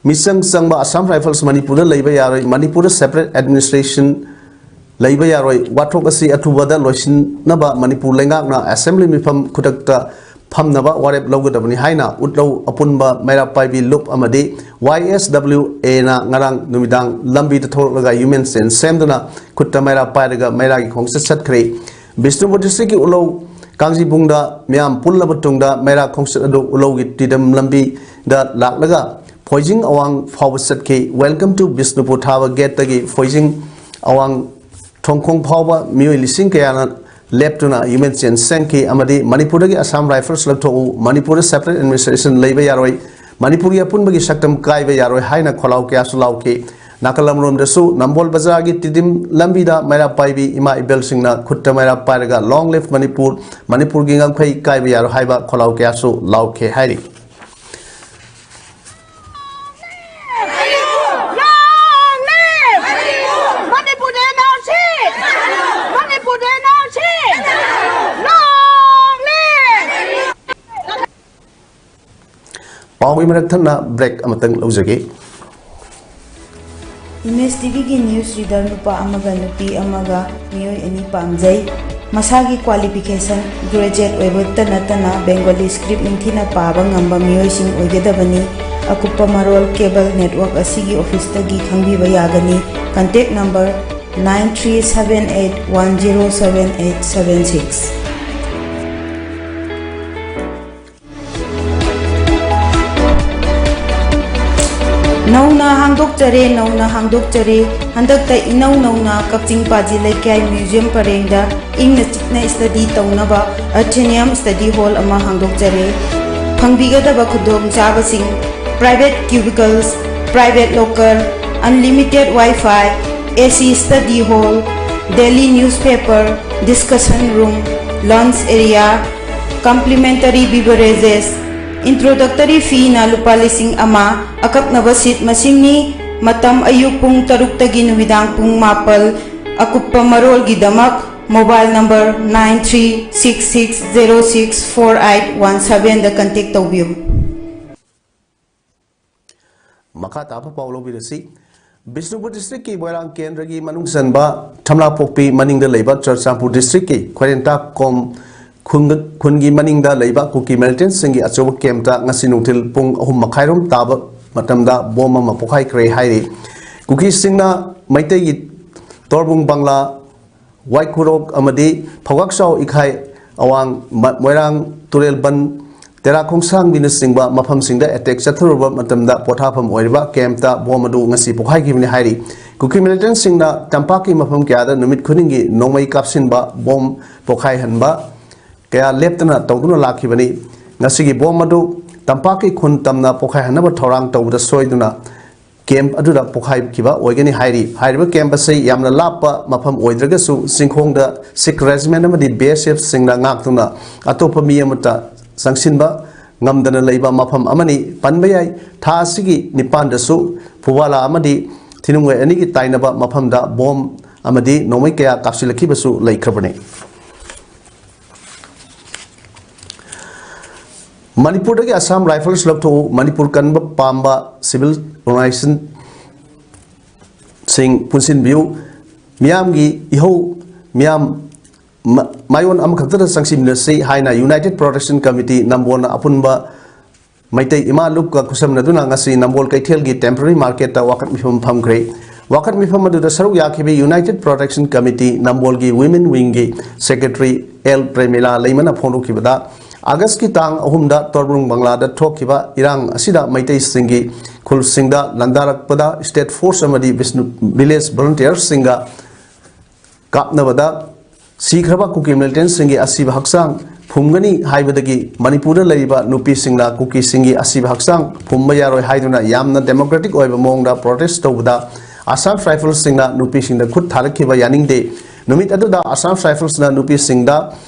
ꯃꯤꯆꯪ ꯆꯪꯕ ꯑꯁꯥꯝ ꯔꯥꯏꯐꯜꯁ ꯃꯅꯤꯄꯨꯔꯗ ꯂꯩꯕ ꯌꯥꯔꯣꯏ, ꯃꯅꯤꯄꯨꯔꯗ ꯁꯦꯄꯔꯦꯠ ꯑꯦꯗꯃꯤꯅꯤꯁꯇ꯭ꯔꯦꯁꯟ ꯂꯩꯕ ꯌꯥꯔꯣꯏ, ꯋꯥꯊꯣꯛ ꯑꯁꯤ ꯑꯊꯨꯕꯗ ꯂꯣꯏꯁꯤꯟꯅꯕ ꯃꯅꯤꯄꯨꯔ ꯂꯩꯉꯥꯛꯅ ꯑꯦꯁꯦꯝꯕ꯭ꯂꯤ ꯃꯤꯐꯝ ꯈꯨꯗꯛꯇ ꯐꯝꯅꯕ ꯋꯥꯔꯦꯞ ꯂꯧꯒꯗꯕꯅꯤ ꯍꯥꯏꯅ ꯎꯠꯂꯧ ꯑꯄꯨꯟꯕ ꯃꯩꯔꯥ ꯄꯥꯏꯕꯤ ꯂꯨꯞ ꯑꯃꯗꯤ ꯋꯥꯏ ꯑꯦꯁ ꯗꯕ꯭ꯂꯤꯎ ꯑꯦꯅ ꯉꯔꯥꯡ ꯅꯨꯃꯤꯗꯥꯡ ꯂꯝꯕꯤꯗ ꯊꯣꯛꯂꯛꯂꯒ ꯍ꯭ꯌꯨꯃꯦꯟ ꯆꯦꯟ ꯁꯦꯝꯗꯨꯅ ꯈꯨꯠꯇ ꯃꯩꯔꯥ ꯄꯥꯏꯔꯒ ꯃꯩꯔꯥꯒꯤ ꯈꯣꯡꯆꯠ ꯆꯠꯈ꯭ꯔꯦ꯫ ꯕꯤꯁꯅꯨꯄꯨꯔ ꯗꯤꯁꯇ꯭ꯔꯤꯛꯀꯤ ꯎꯠꯂꯧ ꯀꯥꯡꯖꯤꯕꯨꯡꯗ ꯃꯤꯌꯥꯝ ꯄꯨꯜꯂꯕ ꯇꯨꯡꯗ ꯃꯩꯔꯥ ꯈꯣꯡꯆꯠ ꯑꯗꯨ ꯎꯠꯂꯧꯒꯤ ꯇꯤꯗꯝ ꯂꯝꯕꯤꯗ ꯂꯥꯛꯂꯒ ꯐꯣꯏꯖꯤꯡ ꯑꯋꯥꯡ ꯐꯥꯎꯕ ꯆꯠꯈꯤ꯫ Welcome to ꯕꯤꯁꯅꯨꯄꯨꯔ ꯊꯥꯕ ꯒꯦꯠꯇꯒꯤ ꯐꯣꯏꯖꯤꯡ ꯑꯋꯥꯡ ꯊꯣꯡꯈꯣꯡ ꯐꯥꯎꯕ ꯃꯤꯑꯣꯏ ꯂꯤꯁꯤꯡ ꯀꯌꯥꯅ ꯂꯦꯞꯇꯨꯅ ꯍ꯭ꯌꯨꯃꯦꯟ ꯆꯦꯟ ꯁꯦꯝꯈꯤ ꯑꯃꯗꯤ ꯃꯅꯤꯄꯨꯔꯗꯒꯤ ꯑꯁꯥꯝ ꯔꯥꯏꯐꯜꯁ ꯂꯧꯊꯣꯛꯎ, ꯃꯅꯤꯄꯨꯔꯗ ꯁꯦꯄꯔꯦꯠ ꯑꯦꯗꯃꯤꯅꯤꯁꯇ꯭ꯔꯦꯁꯟ ꯂꯩꯕ ꯌꯥꯔꯣꯏ, ꯃꯅꯤꯄꯨꯔꯒꯤ ꯑꯄꯨꯟꯕꯒꯤ ꯁꯛꯇꯝ ꯀꯥꯏꯕ ꯌꯥꯔꯣꯏ ꯍꯥꯏꯅ ꯈꯣꯜꯂꯥꯎ ꯀꯌꯥꯁꯨ ꯂꯥꯎꯈꯤ꯫ ꯅꯥꯀꯜ ꯑꯃꯔꯣꯝꯗꯁꯨ ꯅꯝꯕꯣꯜ ꯕꯖꯥꯔꯒꯤ ꯇꯤꯗꯤꯝ ꯂꯝꯕꯤꯗ ꯃꯩꯔꯥ ꯄꯥꯏꯕꯤ ꯏꯃꯥ ꯏꯕꯦꯜꯁꯤꯡꯅ ꯈꯨꯠꯇ ꯃꯩꯔꯥ ꯄꯥꯏꯔꯒ "Long live ꯃꯅꯤꯄꯨꯔ, ꯃꯅꯤꯄꯨꯔꯒꯤ ꯉꯝꯈꯩ ꯀꯥꯏꯕ ꯌꯥꯔꯣꯏ" ꯍꯥꯏꯕ ꯈꯣꯜꯂꯥꯎ ꯀꯌꯥꯁꯨ ꯂꯥꯎꯈꯤ ꯍꯥꯏꯔꯤ꯫ Long live! Manipur N R C! Manipur N R C! Long live! ꯄꯥꯎꯒꯤ ꯃꯔꯛ ꯊꯠꯅ ꯕ꯭ꯔꯦꯛ ꯑꯃꯇꯪ ꯂꯧꯖꯒꯦ꯫ ꯏꯃꯦꯖ ꯇꯤꯚꯤꯒꯤ ꯅ꯭ꯌꯨꯁ ꯔꯤꯗꯔ ꯅꯨꯄꯥ ꯑꯃꯒ ꯅꯨꯄꯤ ꯑꯃꯒ ꯃꯤꯑꯣꯏ ꯑꯅꯤ ꯄꯥꯝꯖꯩ꯫ ꯃꯁꯥꯒꯤ ꯀ꯭ꯋꯥꯂꯤꯐꯤꯀꯦꯁꯟ ꯒ꯭ꯔꯦꯖꯨꯑꯦꯠ ꯑꯣꯏꯕꯇ ꯅꯠꯇꯅ ꯕꯦꯡꯒꯣꯂꯤ ꯁ꯭ꯀ꯭ꯔꯤꯞ ꯅꯤꯡꯊꯤꯅ ꯄꯥꯕ ꯉꯝꯕ ꯃꯤꯑꯣꯏꯁꯤꯡ ꯑꯣꯏꯒꯗꯕꯅꯤ꯫ ꯑꯀꯨꯞꯄ ꯃꯔꯣꯜ ꯀꯦꯕꯜ ꯅꯦꯠꯋꯥꯔꯛ ꯑꯁꯤꯒꯤ ꯑꯣꯐꯤꯁꯇꯒꯤ ꯈꯪꯕꯤꯕ ꯌꯥꯒꯅꯤ꯫ Contact number nine three seven eight one zero seven eight seven six꯫ ꯅꯧꯅ ꯍꯥꯡꯗꯣꯛꯆꯔꯦ, ꯅꯧꯅ ꯍꯥꯡꯗꯣꯛꯆꯔꯦ꯫ ꯍꯟꯗꯛꯇ ꯏꯅꯧ ꯅꯧꯅ ꯀꯛꯆꯤꯡ ꯄꯥꯖꯤ ꯂꯩꯀꯥꯏ museum ꯄꯔꯦꯡꯗ ꯏꯪꯅ ꯆꯤꯛꯅ study ꯇꯧꯅꯕ Athenium study hall ꯑꯃ ꯍꯥꯡꯗꯣꯛꯆꯔꯦ꯫ ꯐꯪꯕꯤꯒꯗꯕ ꯈꯨꯗꯣꯡꯆꯥꯕꯁꯤꯡ: private cubicles, private locker, unlimited Wi-Fi, A C study hall, daily newspaper, discussion room, lounge area, complimentary beverages, introductory feeꯅ ꯂꯨꯄꯥ ꯂꯤꯁꯤꯡ ꯑꯃ, ꯑꯀꯛꯅꯕ seat ꯃꯁꯤꯡꯅꯤ꯫ ꯃꯇꯝ ꯑꯌꯨꯛ ꯄꯨꯡ ꯇꯔꯨꯛꯇꯒꯤ ꯅꯨꯃꯤꯗꯥꯡ ꯄꯨꯡ ꯃꯥꯄꯜ꯫ ꯑꯀꯨꯞꯄ ꯃꯔꯣꯜꯒꯤꯗꯃꯛ mobile number nine three six six zero six four eight one sevenꯗ contact ꯇꯧꯕꯤꯌꯨ꯫ ꯃꯈꯥ ꯇꯥꯕ ꯄꯥꯎ ꯂꯧꯕꯤꯔꯁꯤ꯫ ꯕꯤꯁꯅꯨꯄꯨꯔ districtꯀꯤ ꯃꯣꯏꯔꯥꯡ ꯀꯦꯟꯗ꯭ꯔꯒꯤ ꯃꯅꯨꯡ ꯆꯟꯕ ꯊꯝꯅꯥꯄꯣꯛꯄꯤ ꯃꯅꯤꯡꯗ ꯂꯩꯕ ꯆꯨꯔꯆꯥꯟꯄꯨꯔ districtꯀꯤ ꯈ꯭ꯋꯥꯏꯔꯦꯟꯇꯥ ꯀꯣꯝ ꯈꯨꯟ-, ꯈꯨꯟꯒꯤ ꯃꯅꯤꯡꯗ ꯂꯩꯕ ꯀꯨꯀꯤ militantꯁꯤꯡꯒꯤ ꯑꯆꯧꯕ campꯇ ꯉꯁꯤ ꯅꯨꯡꯊꯤꯜ ꯄꯨꯡ ꯑꯍꯨꯝ ꯃꯈꯥꯏꯔꯣꯝ ꯇꯥꯕ ꯃꯇꯝꯗ bomb ꯑꯃ ꯄꯣꯈꯥꯏꯈ꯭ꯔꯦ ꯍꯥꯏꯔꯤ꯫ ꯀꯨꯀꯤꯁꯤꯡꯅ ꯃꯩꯇꯩꯒꯤ ꯇꯣꯔꯕꯨꯡ ꯕꯪꯂꯥ, ꯋꯥꯏꯀꯨꯔꯣꯛ ꯑꯃꯗꯤ ꯐꯧꯒꯥꯛꯆꯥꯎ ꯏꯈꯥꯏ ꯑꯋꯥꯡ ꯃ-, ꯃꯣꯏꯔꯥꯡ ꯇꯨꯔꯦꯜꯕꯟ, ꯇꯦꯔꯥ ꯈꯣꯡꯁꯥꯡꯕꯤꯅꯆꯤꯡꯕ ꯃꯐꯝꯁꯤꯡꯗ attack ꯆꯠꯊꯔꯨꯕ ꯃꯇꯝꯗ ꯄꯣꯊꯥꯐꯝ ꯑꯣꯏꯔꯤꯕ campꯇ bomb ꯑꯗꯨ ꯉꯁꯤ ꯄꯣꯈꯥꯏꯈꯤꯕꯅꯤ ꯍꯥꯏꯔꯤ꯫ ꯀꯨꯀꯤ militantꯁꯤꯡꯅ ꯇꯝꯄꯥꯛꯀꯤ ꯃꯐꯝ ꯀꯌꯥꯗ ꯅꯨꯃꯤꯠ ꯈꯨꯗꯤꯡꯒꯤ ꯅꯣꯡꯃꯩ ꯀꯥꯞꯁꯤꯟꯕ, bomb ꯄꯣꯈꯥꯏꯍꯟꯕ ꯀꯌꯥ ꯂꯦꯞꯇꯅ ꯇꯧꯗꯨꯅ ꯂꯥꯛꯈꯤꯕꯅꯤ꯫ ꯉꯁꯤꯒꯤ bomb ꯑꯗꯨ ꯇꯝꯄꯥꯛꯀꯤ ꯈꯨꯟ ꯇꯝꯅ ꯄꯣꯈꯥꯏꯍꯟꯅꯕ ꯊꯧꯔꯥꯡ ꯇꯧꯕꯗ ꯁꯣꯏꯗꯨꯅ camp ꯑꯗꯨꯗ ꯄꯣꯈꯥꯏꯈꯤꯕ ꯑꯣꯏꯒꯅꯤ ꯍꯥꯏꯔꯤ꯫ ꯍꯥꯏꯔꯤꯕ camp ꯑꯁꯤ ꯌꯥꯝꯅ ꯂꯥꯞꯄ ꯃꯐꯝ ꯑꯣꯏꯗ꯭ꯔꯒꯁꯨ, ꯆꯤꯡꯈꯣꯡꯗ Sikh regiment ꯑꯃꯗꯤ B S Fꯁꯤꯡꯅ ꯉꯥꯛꯇꯨꯅ ꯑꯇꯣꯞꯄ ꯃꯤ ꯑꯃꯠꯇ ꯆꯪꯁꯤꯟꯕ ꯉꯝꯗꯅ ꯂꯩꯕ ꯃꯐꯝ ꯑꯃꯅꯤ ꯄꯟꯕ ꯌꯥꯏ꯫ ꯊꯥ ꯑꯁꯤꯒꯤ ꯅꯤꯄꯥꯟꯗꯁꯨ ꯐꯨꯕꯥꯂꯥ ꯑꯃꯗꯤ ꯊꯤꯅꯨꯡꯒꯩ ꯑꯅꯤꯒꯤ ꯇꯥꯏꯅꯕ ꯃꯐꯝꯗ bomb ꯑꯃꯗꯤ ꯅꯣꯡꯃꯩ ꯀꯌꯥ ꯀꯥꯞꯁꯤꯜꯂꯛꯈꯤꯕꯁꯨ ꯂꯩꯈ꯭ꯔꯕꯅꯤ꯫ ꯃꯅꯤꯄꯨꯔꯗꯒꯤ Assam Rifles ꯂꯧꯊꯣꯛꯎ, ꯃꯅꯤꯄꯨꯔ ꯀꯟꯕ ꯄꯥꯝꯕ civil organizationꯁꯤꯡ ꯄꯨꯟꯁꯤꯟꯕꯤꯌꯨ, ꯃꯤꯌꯥꯝꯒꯤ ꯏꯍꯧ, ꯃꯤꯌꯥꯝ ꯃ-, ꯃꯥꯏꯑꯣꯟ ꯑꯃꯈꯛꯇꯗ ꯆꯪꯁꯤꯟꯃꯤꯟꯅꯁꯤ ꯍꯥꯏꯅ United Protection Committee ꯅꯝꯕꯣꯜꯅ ꯑꯄꯨꯟꯕ ꯃꯩꯇꯩ ꯏꯃꯥ ꯂꯨꯞꯀ ꯈꯨꯠꯁꯝꯅꯗꯨꯅ ꯉꯁꯤ ꯅꯝꯕꯣꯜ ꯀꯩꯊꯦꯜꯒꯤ temporary marketꯇ ꯋꯥꯀꯠ ꯃꯤꯐꯝ ꯐꯝꯈ꯭ꯔꯦ꯫ ꯋꯥꯀꯠ ꯃꯤꯐꯝ ꯑꯗꯨꯗ ꯁꯔꯨꯛ ꯌꯥꯈꯤꯕ United Protection Committee ꯅꯝꯕꯣꯜꯒꯤ women wingꯒꯤ secretary L ꯄ꯭ꯔꯦꯃꯤꯂꯥ ꯂꯩꯃꯅ ꯐꯣꯡꯗꯣꯛꯈꯤꯕꯗ, Augustꯀꯤ ꯇꯥꯡ ꯑꯍꯨꯝꯗ ꯇꯣꯔꯕꯨꯡ ꯕꯪꯂꯥꯗ ꯊꯣꯛꯈꯤꯕ ꯏꯔꯥꯡ ꯑꯁꯤꯗ ꯃꯩꯇꯩꯁꯤꯡꯒꯤ ꯈꯨꯜꯁꯤꯡꯗ ꯂꯥꯟꯗꯥꯔꯛꯄꯗ state force ꯑꯃꯗꯤ ꯕꯤꯁꯅꯨ ꯚꯤꯂꯦꯖ ꯚꯣꯂꯨꯟꯇꯤꯌꯔꯁꯤꯡꯒ ꯀꯥꯞꯅꯕꯗ ꯁꯤꯈ꯭ꯔꯕ ꯀꯨꯀꯤ ꯃꯤꯂꯤꯇꯦꯟꯁꯤꯡꯒꯤ ꯑꯁꯤꯕ ꯍꯛꯆꯥꯡ ꯐꯨꯝꯒꯅꯤ ꯍꯥꯏꯕꯗꯒꯤ ꯃꯅꯤꯄꯨꯔꯗ ꯂꯩꯔꯤꯕ ꯅꯨꯄꯤꯁꯤꯡꯅ ꯀꯨꯀꯤꯁꯤꯡꯒꯤ ꯑꯁꯤꯕ ꯍꯛꯆꯥꯡ ꯐꯨꯝꯕ ꯌꯥꯔꯣꯏ ꯍꯥꯏꯗꯨꯅ ꯌꯥꯝꯅ ꯗꯦꯃꯣꯀ꯭ꯔꯦꯇꯤꯛ ꯑꯣꯏꯕ ꯃꯑꯣꯡꯗ ꯄ꯭ꯔꯣꯇꯦꯁ ꯇꯧꯕꯗ ꯑꯁꯥꯝ ꯔꯥꯏꯐꯜꯁꯤꯡꯅ ꯅꯨꯄꯤꯁꯤꯡꯗ ꯈꯨꯠ ꯊꯥꯔꯛꯈꯤꯕ ꯌꯥꯅꯤꯡꯗꯦ꯫ ꯅꯨꯃꯤꯠ ꯑꯗꯨꯗ ꯑꯁꯥꯝ ꯔꯥꯏꯐꯜꯁꯅ ꯅꯨꯄꯤꯁꯤꯡꯗ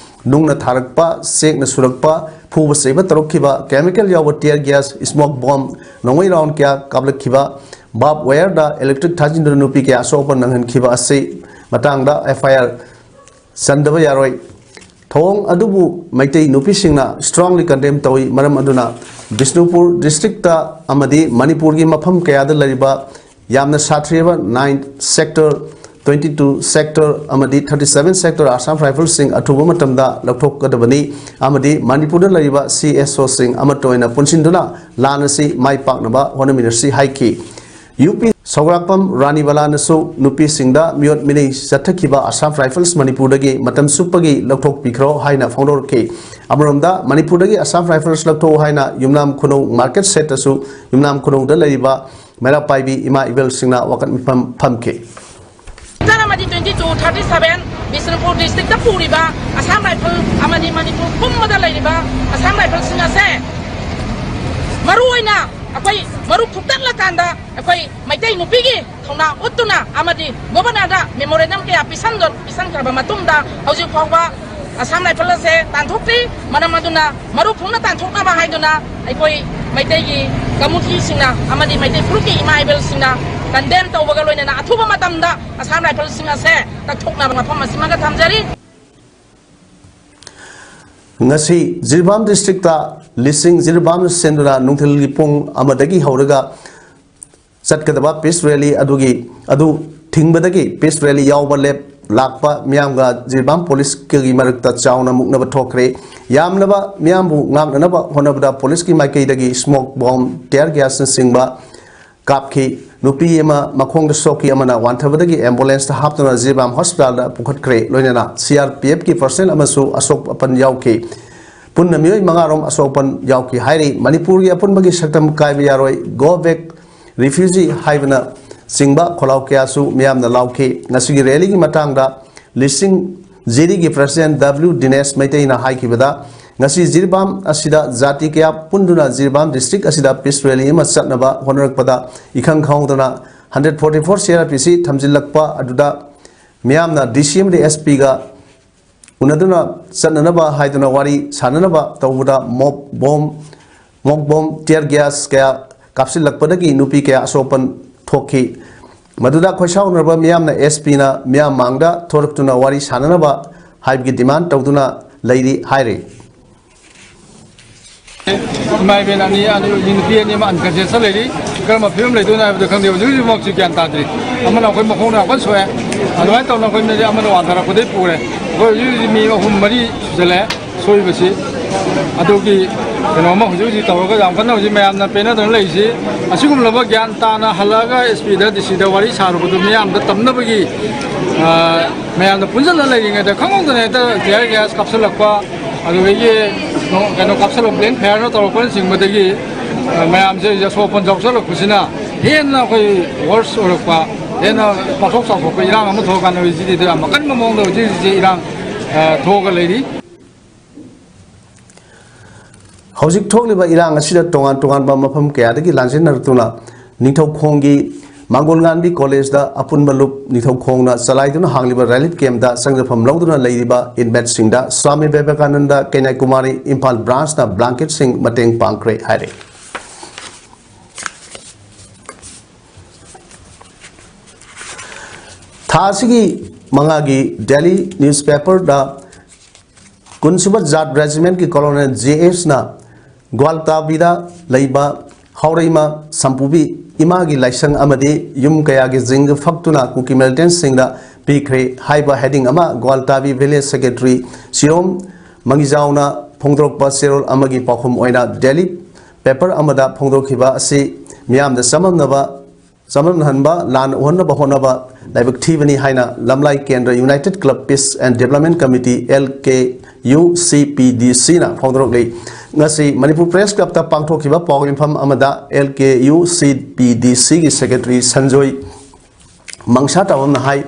ꯅꯨꯡꯅ ꯊꯥꯔꯛꯄ, ꯆꯦꯛꯅ ꯁꯨꯔꯛꯄ, ꯐꯨꯕ ꯆꯩꯕ ꯇꯧꯔꯛꯈꯤꯕ, ꯀꯦꯃꯤꯀꯦꯜ ꯌꯥꯎꯕ tear gas, smoke bomb, ꯅꯣꯡꯃꯩ round ꯀꯌꯥ ꯀꯥꯞꯂꯛꯈꯤꯕ, barbed wireꯗ electric ꯊꯥꯖꯤꯟꯗꯨꯅ ꯅꯨꯄꯤ ꯀꯌꯥ ꯑꯁꯣꯛ ꯑꯄꯟ ꯅꯪꯍꯟꯈꯤꯕ ꯑꯁꯤ ꯃꯇꯥꯡꯗ F I R ꯆꯟꯗꯕ ꯌꯥꯔꯣꯏ꯫ ꯊꯧꯑꯣꯡ ꯑꯗꯨꯕꯨ ꯃꯩꯇꯩ ꯅꯨꯄꯤꯁꯤꯡꯅ strongly condemn ꯇꯧꯏ꯫ ꯃꯔꯝ ꯑꯗꯨꯅ ꯕꯤꯁꯅꯨꯄꯨꯔ districtꯇ ꯑꯃꯗꯤ ꯃꯅꯤꯄꯨꯔꯒꯤ ꯃꯐꯝ ꯀꯌꯥꯗ ꯂꯩꯔꯤꯕ ꯌꯥꯝꯅ ꯁꯥꯊꯤꯔꯕ nine sector, twenty two sector ꯑꯃꯗꯤ thirty seven sector Assam Riflesꯁꯤꯡ ꯑꯊꯨꯕ ꯃꯇꯝꯗ ꯂꯧꯊꯣꯛꯀꯗꯕꯅꯤ ꯑꯃꯗꯤ ꯃꯅꯤꯄꯨꯔꯗ ꯂꯩꯔꯤꯕ C S Oꯁꯤꯡ ꯑꯃꯠꯇ ꯑꯣꯏꯅ ꯄꯨꯟꯁꯤꯟꯗꯨꯅ ꯂꯥꯟ ꯑꯁꯤ ꯃꯥꯏ ꯄꯥꯛꯅꯕ ꯍꯣꯠꯅꯃꯤꯟꯅꯁꯤ ꯍꯥꯏꯈꯤ꯫ ꯌꯨ ꯄꯤ ꯁꯧꯒ꯭ꯔꯥꯛꯄꯝ ꯔꯥꯅꯤꯕꯂꯥꯅꯁꯨ ꯅꯨꯄꯤꯁꯤꯡꯗ ꯃꯤꯑꯣꯠ ꯃꯤꯅꯩ ꯆꯠꯊꯈꯤꯕ Assam Rifles ꯃꯅꯤꯄꯨꯔꯗꯒꯤ ꯃꯇꯝ ꯆꯨꯞꯄꯒꯤ ꯂꯧꯊꯣꯛꯄꯤꯈ꯭ꯔꯣ ꯍꯥꯏꯅ ꯐꯣꯡꯗꯣꯔꯛꯈꯤ꯫ ꯑꯃꯔꯣꯝꯗ ꯃꯅꯤꯄꯨꯔꯗꯒꯤ Assam Rifles ꯂꯧꯊꯣꯛꯎ ꯍꯥꯏꯅ ꯌꯨꯝꯅꯥꯝ ꯈꯨꯅꯧ market shed ꯇꯁꯨ ꯌꯨꯝꯅꯥꯝ ꯈꯨꯅꯧꯗ ꯂꯩꯔꯤꯕ ꯃꯩꯔꯥ ꯄꯥꯏꯕꯤ ꯏꯃꯥ ꯏꯕꯦꯜꯁꯤꯡꯅ ꯋꯥꯀꯠ ꯃꯤꯐꯝ ꯐꯝꯈꯤ꯫ ꯑꯃꯗꯤ twenty two thirty seven Bishnupur districtꯇ ꯄꯨꯔꯤꯕ Assam Rifle ꯑꯃꯗꯤ ꯃꯅꯤꯄꯨꯔ ꯄꯨꯝꯕꯗ ꯂꯩꯔꯤꯕ Assam Riflesꯁꯤꯡ ꯑꯁꯦ ꯃꯔꯨ ꯑꯣꯏꯅ ꯑꯩꯈꯣꯏ ꯃꯔꯨꯞ ꯐꯨꯛꯇꯠꯂꯀꯥꯟꯗ ꯑꯩꯈꯣꯏ ꯃꯩꯇꯩ ꯅꯨꯄꯤꯒꯤ ꯊꯧꯅꯥ ꯎꯠꯇꯨꯅ ꯑꯃꯗꯤ governorꯗ memorandum ꯀꯌꯥ ꯄꯤꯁꯟꯗ-, ꯄꯤꯁꯟꯈ꯭ꯔꯕ ꯃꯇꯨꯡꯗ ꯍꯧꯖꯤꯛ ꯐꯥꯎꯕ Assam Rifles ꯑꯁꯦ ꯇꯥꯟꯊꯣꯛꯇ꯭ꯔꯤ꯫ ꯃꯔꯝ ꯑꯗꯨꯅ ꯃꯔꯨꯞ ꯐꯨꯡꯅ ꯇꯥꯟꯊꯣꯛꯅꯕ ꯍꯥꯏꯗꯨꯅ ꯑꯩꯈꯣꯏ ꯃꯩꯇꯩꯒꯤ communityꯁꯤꯡꯅ ꯑꯃꯗꯤ ꯃꯩꯇꯩ ꯐꯨꯔꯨꯞꯀꯤ ꯏꯃꯥ ꯏꯕꯦꯜꯁꯤꯡꯅ condemn ꯇꯧꯕꯒ ꯂꯣꯏꯅꯅ ꯑꯊꯨꯕ ꯃꯇꯝꯗ Assam Riflesꯁꯤꯡ ꯑꯁꯦ ꯀꯛꯊꯣꯛꯅꯕ ꯃꯐꯝ ꯑꯁꯤꯃꯒ ꯊꯝꯖꯔꯤ꯫ ꯉꯁꯤ ꯖꯤꯔꯤꯕꯥꯝ districtꯇ ꯂꯤꯁꯤꯡ ꯖꯤꯔꯤꯕꯥꯝꯅ ꯁꯦꯝꯗꯨꯅ ꯅꯨꯡꯊꯤꯜꯒꯤ ꯄꯨꯡ ꯑꯃꯗꯒꯤ ꯍꯧꯔꯒ ꯆꯠꯀꯗꯕ peace rally ꯑꯗꯨꯒꯤ, ꯑꯗꯨ ꯊꯤꯡꯕꯗꯒꯤ peace rally ꯌꯥꯎꯕ ꯂꯦꯞ ꯂꯥꯛꯄ ꯃꯤꯌꯥꯝꯒ ꯖꯤꯔꯤꯕꯥꯝ policeꯀꯒꯤ ꯃꯔꯛꯇ ꯆꯥꯎꯅ ꯃꯨꯛꯅꯕ ꯊꯣꯛꯈ꯭ꯔꯦ꯫ ꯌꯥꯝꯂꯕ ꯃꯤꯌꯥꯝꯕꯨ ꯉꯥꯛꯅꯅꯕ ꯍꯣꯠꯅꯕꯗ policeꯀꯤ ꯃꯥꯏꯀꯩꯗꯒꯤ smoke bomb, tear gasꯅꯆꯤꯡꯕ ꯀꯥꯞꯈꯤ꯫ ꯅꯨꯄꯤ ꯑꯃ ꯃꯈꯣꯡꯗ ꯁꯣꯛꯈꯤ, ꯑꯃꯅ ꯋꯥꯟꯊꯕꯗꯒꯤ ambulanceꯇ ꯍꯥꯞꯇꯨꯅ ꯖꯤꯔꯤꯕꯥꯝ hospitalꯗ ꯄꯨꯈꯠꯈ꯭ꯔꯦ꯫ ꯂꯣꯏꯅꯅ C R P Fꯀꯤ personnel ꯑꯃꯁꯨ ꯑꯁꯣꯛ ꯑꯄꯟ ꯌꯥꯎꯈꯤ꯫ ꯄꯨꯟꯅ ꯃꯤꯑꯣꯏ ꯃꯉꯥꯔꯣꯝ ꯑꯁꯣꯛ ꯑꯄꯟ ꯌꯥꯎꯈꯤ ꯍꯥꯏꯔꯤ꯫ ꯃꯅꯤꯄꯨꯔꯒꯤ ꯑꯄꯨꯟꯕꯒꯤ ꯁꯛꯇꯝ ꯀꯥꯏꯕ ꯌꯥꯔꯣꯏ, go back ꯔꯤꯐ꯭ꯌꯨꯖꯤ ꯍꯥꯏꯕꯅ ꯆꯤꯡꯕ ꯈꯣꯜꯂꯥꯎ ꯀꯌꯥꯁꯨ ꯃꯤꯌꯥꯝꯅ ꯂꯥꯎꯈꯤ꯫ ꯉꯁꯤꯒꯤ ꯔꯦꯂꯤꯒꯤ ꯃꯇꯥꯡꯗ ꯂꯤꯁꯤꯡ ꯖꯤꯔꯤꯒꯤ ꯄ꯭ꯔꯁꯤꯗꯦꯟ ꯗꯕ꯭ꯂꯤꯎ ꯗꯤꯅꯦꯁ ꯃꯩꯇꯩꯅ ꯍꯥꯏꯈꯤꯕꯗ, ꯉꯁꯤ ꯖꯤꯔꯤꯕꯥꯝ ꯑꯁꯤꯗ ꯖꯥꯇꯤ ꯀꯌꯥ ꯄꯨꯟꯗꯨꯅ ꯖꯤꯔꯤꯕꯥꯝ ꯗꯤꯁꯇ꯭ꯔꯤꯛ ꯑꯁꯤꯗ ꯄꯤꯁ ꯔꯦꯂꯤ ꯑꯃ ꯆꯠꯅꯕ ꯍꯣꯠꯅꯔꯛꯄꯗ, ꯏꯈꯪ ꯈꯪꯍꯧꯗꯅ hundred forty for C R P ꯁꯤ ꯊꯝꯖꯤꯜꯂꯛꯄ ꯑꯗꯨꯗ ꯃꯤꯌꯥꯝꯅ ꯗꯤ ꯁꯤ ꯑꯃꯗꯤ ꯑꯦꯁ ꯄꯤꯒ ꯎꯅꯗꯨꯅ ꯆꯠꯅꯅꯕ ꯍꯥꯏꯗꯨꯅ ꯋꯥꯔꯤ ꯁꯥꯟꯅꯅꯕ ꯇꯧꯕꯗ ꯃꯣꯞ ꯕꯣꯝ, ꯃꯣꯞ ꯕꯣꯝ, ꯇꯤꯌꯔ ꯒ꯭ꯌꯥꯁ ꯀꯌꯥ ꯀꯥꯞꯁꯤꯜꯂꯛꯄꯗꯒꯤ ꯅꯨꯄꯤ ꯀꯌꯥ ꯑꯁꯣꯛꯄꯟ ꯊꯣꯛꯈꯤ꯫ ꯃꯗꯨꯗ ꯈꯣꯏꯁꯥꯎꯅꯔꯕ ꯃꯤꯌꯥꯝꯅ ꯑꯦꯁ ꯄꯤꯅ ꯃꯤꯌꯥꯝ ꯃꯥꯡꯗ ꯊꯣꯔꯛꯇꯨꯅ ꯋꯥꯔꯤ ꯁꯥꯟꯅꯅꯕ ꯍꯥꯏꯕꯒꯤ ꯗꯤꯃꯥꯟ ꯇꯧꯗꯨꯅ ꯂꯩꯔꯤ ꯍꯥꯏꯔꯤ꯫ ꯏꯃꯥ ꯏꯕꯦꯟ ꯑꯅꯤ, ꯑꯅꯤ, ꯅꯨꯄꯤ ꯑꯅꯤ ꯑꯃ ꯑꯟꯀꯟꯁꯤꯌꯁꯇ ꯂꯩꯔꯤ꯫ ꯀꯔꯝꯕ ꯐꯤꯕꯝ ꯂꯩꯗꯣꯏꯅꯣ ꯍꯥꯏꯕꯗꯣ ꯈꯪꯗꯦ꯫ ꯍꯧꯖꯤꯛ ꯍꯧꯖꯤꯛꯃꯛꯁꯨ ꯒ꯭ꯌꯥꯟ ꯇꯥꯗ꯭ꯔꯤ꯫ ꯑꯃꯅ ꯑꯩꯈꯣꯏ ꯃꯈꯣꯡꯗ ꯌꯥꯝ ꯀꯟꯅ ꯁꯣꯛꯑꯦ꯫ ꯑꯗꯨꯃꯥꯏꯅ ꯇꯧꯅ ꯑꯩꯈꯣꯏ ꯃꯤꯁꯦ ꯑꯃꯅ ꯋꯥꯟꯊꯔꯛꯄꯗꯒꯤ ꯄꯨꯔꯦ꯫ ꯑꯩꯈꯣꯏ ꯍꯧꯖꯤꯛ ꯍꯧꯖꯤꯛ ꯃꯤ ꯑꯍꯨꯝ ꯃꯔꯤ ꯁꯨꯖꯜꯂꯛꯑꯦ ꯁꯣꯛꯏꯕꯁꯤ꯫ ꯑꯗꯨꯒꯤ ꯀꯩꯅꯣꯝꯃ ꯍꯧꯖꯤꯛ ꯍꯧꯖꯤꯛ ꯇꯧꯔꯒ ꯌꯥꯝ ꯀꯟꯅ ꯍꯧꯖꯤꯛ ꯃꯌꯥꯝꯅ ꯄꯦꯟꯅꯗꯅ ꯂꯩꯔꯤꯁꯤ꯫ ꯑꯁꯤꯒꯨꯝꯂꯕ ꯒ꯭ꯌꯥꯟ ꯇꯥꯅ ꯍꯜꯂꯛꯑꯒ ꯑꯦꯁ ꯄꯤꯗ, ꯗꯤ ꯁꯤꯗ ꯋꯥꯔꯤ ꯁꯥꯔꯨꯕꯗꯨ ꯃꯤꯌꯥꯝꯗ ꯇꯝꯅꯕꯒꯤ, ꯑ, ꯃꯌꯥꯝꯅ ꯄꯨꯟꯁꯤꯜꯂ ꯂꯩꯔꯤꯉꯩꯗ ꯈꯪꯍꯧꯗꯅ ꯍꯦꯛꯇ ꯇꯤꯌꯔ ꯒ꯭ꯌꯥꯁ ꯀꯥꯞꯁꯤꯜꯂꯛꯄ, ꯑꯗꯨꯗꯒꯤ ꯀꯩꯅꯣ ꯀꯥꯞꯁꯤꯜꯂꯛꯄ, ꯕ꯭ꯂꯦꯡ ꯐꯌꯥꯔꯅ ꯇꯧꯔꯛꯄꯅꯆꯤꯡꯕꯗꯒꯤ, ꯑ, ꯃꯌꯥꯝꯁꯦ ꯑꯁꯣꯛ ꯑꯄꯟ ꯌꯥꯎꯁꯜꯂꯛꯄꯁꯤꯅ ꯍꯦꯟꯅ ꯑꯩꯈꯣꯏ ꯋꯔꯁ ꯑꯣꯏꯔꯛꯄ, ꯍꯦꯟꯅ ꯄꯥꯛꯊꯣꯛ ꯆꯥꯎꯊꯣꯛꯄ ꯏꯔꯥꯡ ꯑꯃ ꯊꯣꯛꯑꯀꯥꯟꯗ ꯍꯧꯖꯤꯛꯁꯤꯗꯤ ꯌꯥꯝ ꯑꯀꯟꯕ ꯃꯑꯣꯡꯗ ꯍꯧꯖꯤꯛ ꯍꯧꯖꯤꯛ ꯏꯔꯥꯡ, ꯑ, ꯊꯣꯛꯑꯒ ꯂꯩꯔꯤ꯫ ꯍꯧꯖꯤꯛ ꯊꯣꯛꯂꯤꯕ ꯏꯔꯥꯡ ꯑꯁꯤꯗ ꯇꯣꯉꯥꯟ ꯇꯣꯉꯥꯟꯕ ꯃꯐꯝ ꯀꯌꯥꯗꯒꯤ ꯂꯥꯟꯖꯦꯟꯅꯔꯛꯇꯨꯅ ꯅꯤꯡꯊꯧꯈꯣꯡꯒꯤ ꯃꯥꯡꯒꯣꯜ ꯉꯥꯟꯕꯤ ꯀꯣꯂꯦꯖꯇ ꯑꯄꯨꯟꯕ ꯂꯨꯞ ꯅꯤꯡꯊꯧꯈꯣꯡꯅ ꯆꯂꯥꯏꯗꯨꯅ ꯍꯥꯡꯂꯤꯕ ꯔꯤꯂꯤꯐ ꯀꯦꯝꯞꯇ ꯆꯪꯖꯐꯝ ꯂꯧꯗꯨꯅ ꯂꯩꯔꯤꯕ ꯏꯟꯃꯦꯠꯁꯤꯡꯗ ꯁ꯭ꯋꯥꯃꯤ ꯕꯤꯕꯦꯀꯥꯅꯟꯗ ꯀꯩꯅꯥꯏꯀꯨꯃꯥꯔꯤ ꯏꯝꯐꯥꯜ ꯕ꯭ꯔꯥꯟꯁꯅ ꯕ꯭ꯂꯥꯡꯀꯦꯠꯁꯤꯡ ꯃꯇꯦꯡ ꯄꯥꯡꯈ꯭ꯔꯦ ꯍꯥꯏꯔꯦ꯫ ꯊꯥ ꯑꯁꯤꯒꯤ ꯃꯉꯥꯒꯤ ꯗꯦꯂꯤ ꯅ꯭ꯌꯨꯁꯄꯦꯄꯔꯗ ꯀꯨꯟꯁꯨꯕ ꯖꯥꯠ ꯔꯦꯖꯤꯃꯦꯟꯠꯀꯤ ꯀꯣꯂꯣꯅꯦꯜ ꯖꯦ ꯑꯦꯁꯅ ꯒ꯭ꯋꯥꯜꯇꯥꯕꯤꯗ ꯂꯩꯕ ꯍꯥꯎꯔꯩꯃ ꯁꯝꯄꯨꯕꯤ ꯏꯃꯥꯒꯤ ꯂꯥꯏꯁꯪ ꯑꯃꯗꯤ ꯌꯨꯝ ꯀꯌꯥꯒꯤ ꯖꯤꯡꯒ ꯐꯛꯇꯨꯅ ꯀꯨꯀꯤ ꯃꯤꯂꯤꯇꯦꯟꯠꯁꯤꯡꯗ ꯄꯤꯈ꯭ꯔꯦ ꯍꯥꯏꯕ ꯍꯦꯗꯤꯡ ꯑꯃ ꯒ꯭ꯋꯥꯜꯇꯥꯕꯤ ꯚꯤꯂꯦꯖ ꯁꯦꯀ꯭ꯔꯦꯇꯔꯤ ꯁꯤꯔꯣꯝ ꯃꯉꯤꯖꯥꯎꯅ ꯐꯣꯡꯗꯣꯔꯛꯄ ꯆꯦꯔꯣꯜ ꯑꯃꯒꯤ ꯄꯥꯎꯈꯨꯝ ꯑꯣꯏꯅ ꯗꯦꯂꯤ ꯄꯦꯄꯔ ꯑꯃꯗ ꯐꯣꯡꯗꯣꯛꯈꯤꯕ ꯑꯁꯤ ꯃꯤꯌꯥꯝꯗ ꯆꯃꯝꯅꯕ ꯆꯃꯝꯅꯍꯟꯕ, ꯂꯥꯟ ꯑꯣꯍꯟꯅꯕ ꯍꯣꯠꯅꯕ ꯂꯥꯏꯕꯛ ꯊꯤꯕꯅꯤ ꯍꯥꯏꯅ ꯂꯝꯂꯥꯏ ꯀꯦꯟꯗ꯭ꯔ United Club Peace and Development Committee, L K U C P D C ꯅ ꯐꯣꯡꯗꯣꯔꯛꯂꯤ꯫ ꯉꯁꯤ ꯃꯅꯤꯄꯨꯔ ꯄ꯭ꯔꯦꯁ ꯀ꯭ꯂꯕꯇ ꯄꯥꯡꯊꯣꯛꯈꯤꯕ ꯄꯥꯎ ꯃꯤꯐꯝ ꯑꯃꯗ ꯑꯦꯜ ꯀꯦ ꯌꯨ ꯁꯤ ꯄꯤ ꯗꯤ ꯁꯤꯒꯤ ꯁꯦꯀ꯭ꯔꯦꯇꯔꯤ ꯁꯟꯖꯣꯏ ꯃꯪꯁꯥ ꯇꯥꯕꯝꯅ ꯍꯥꯏ,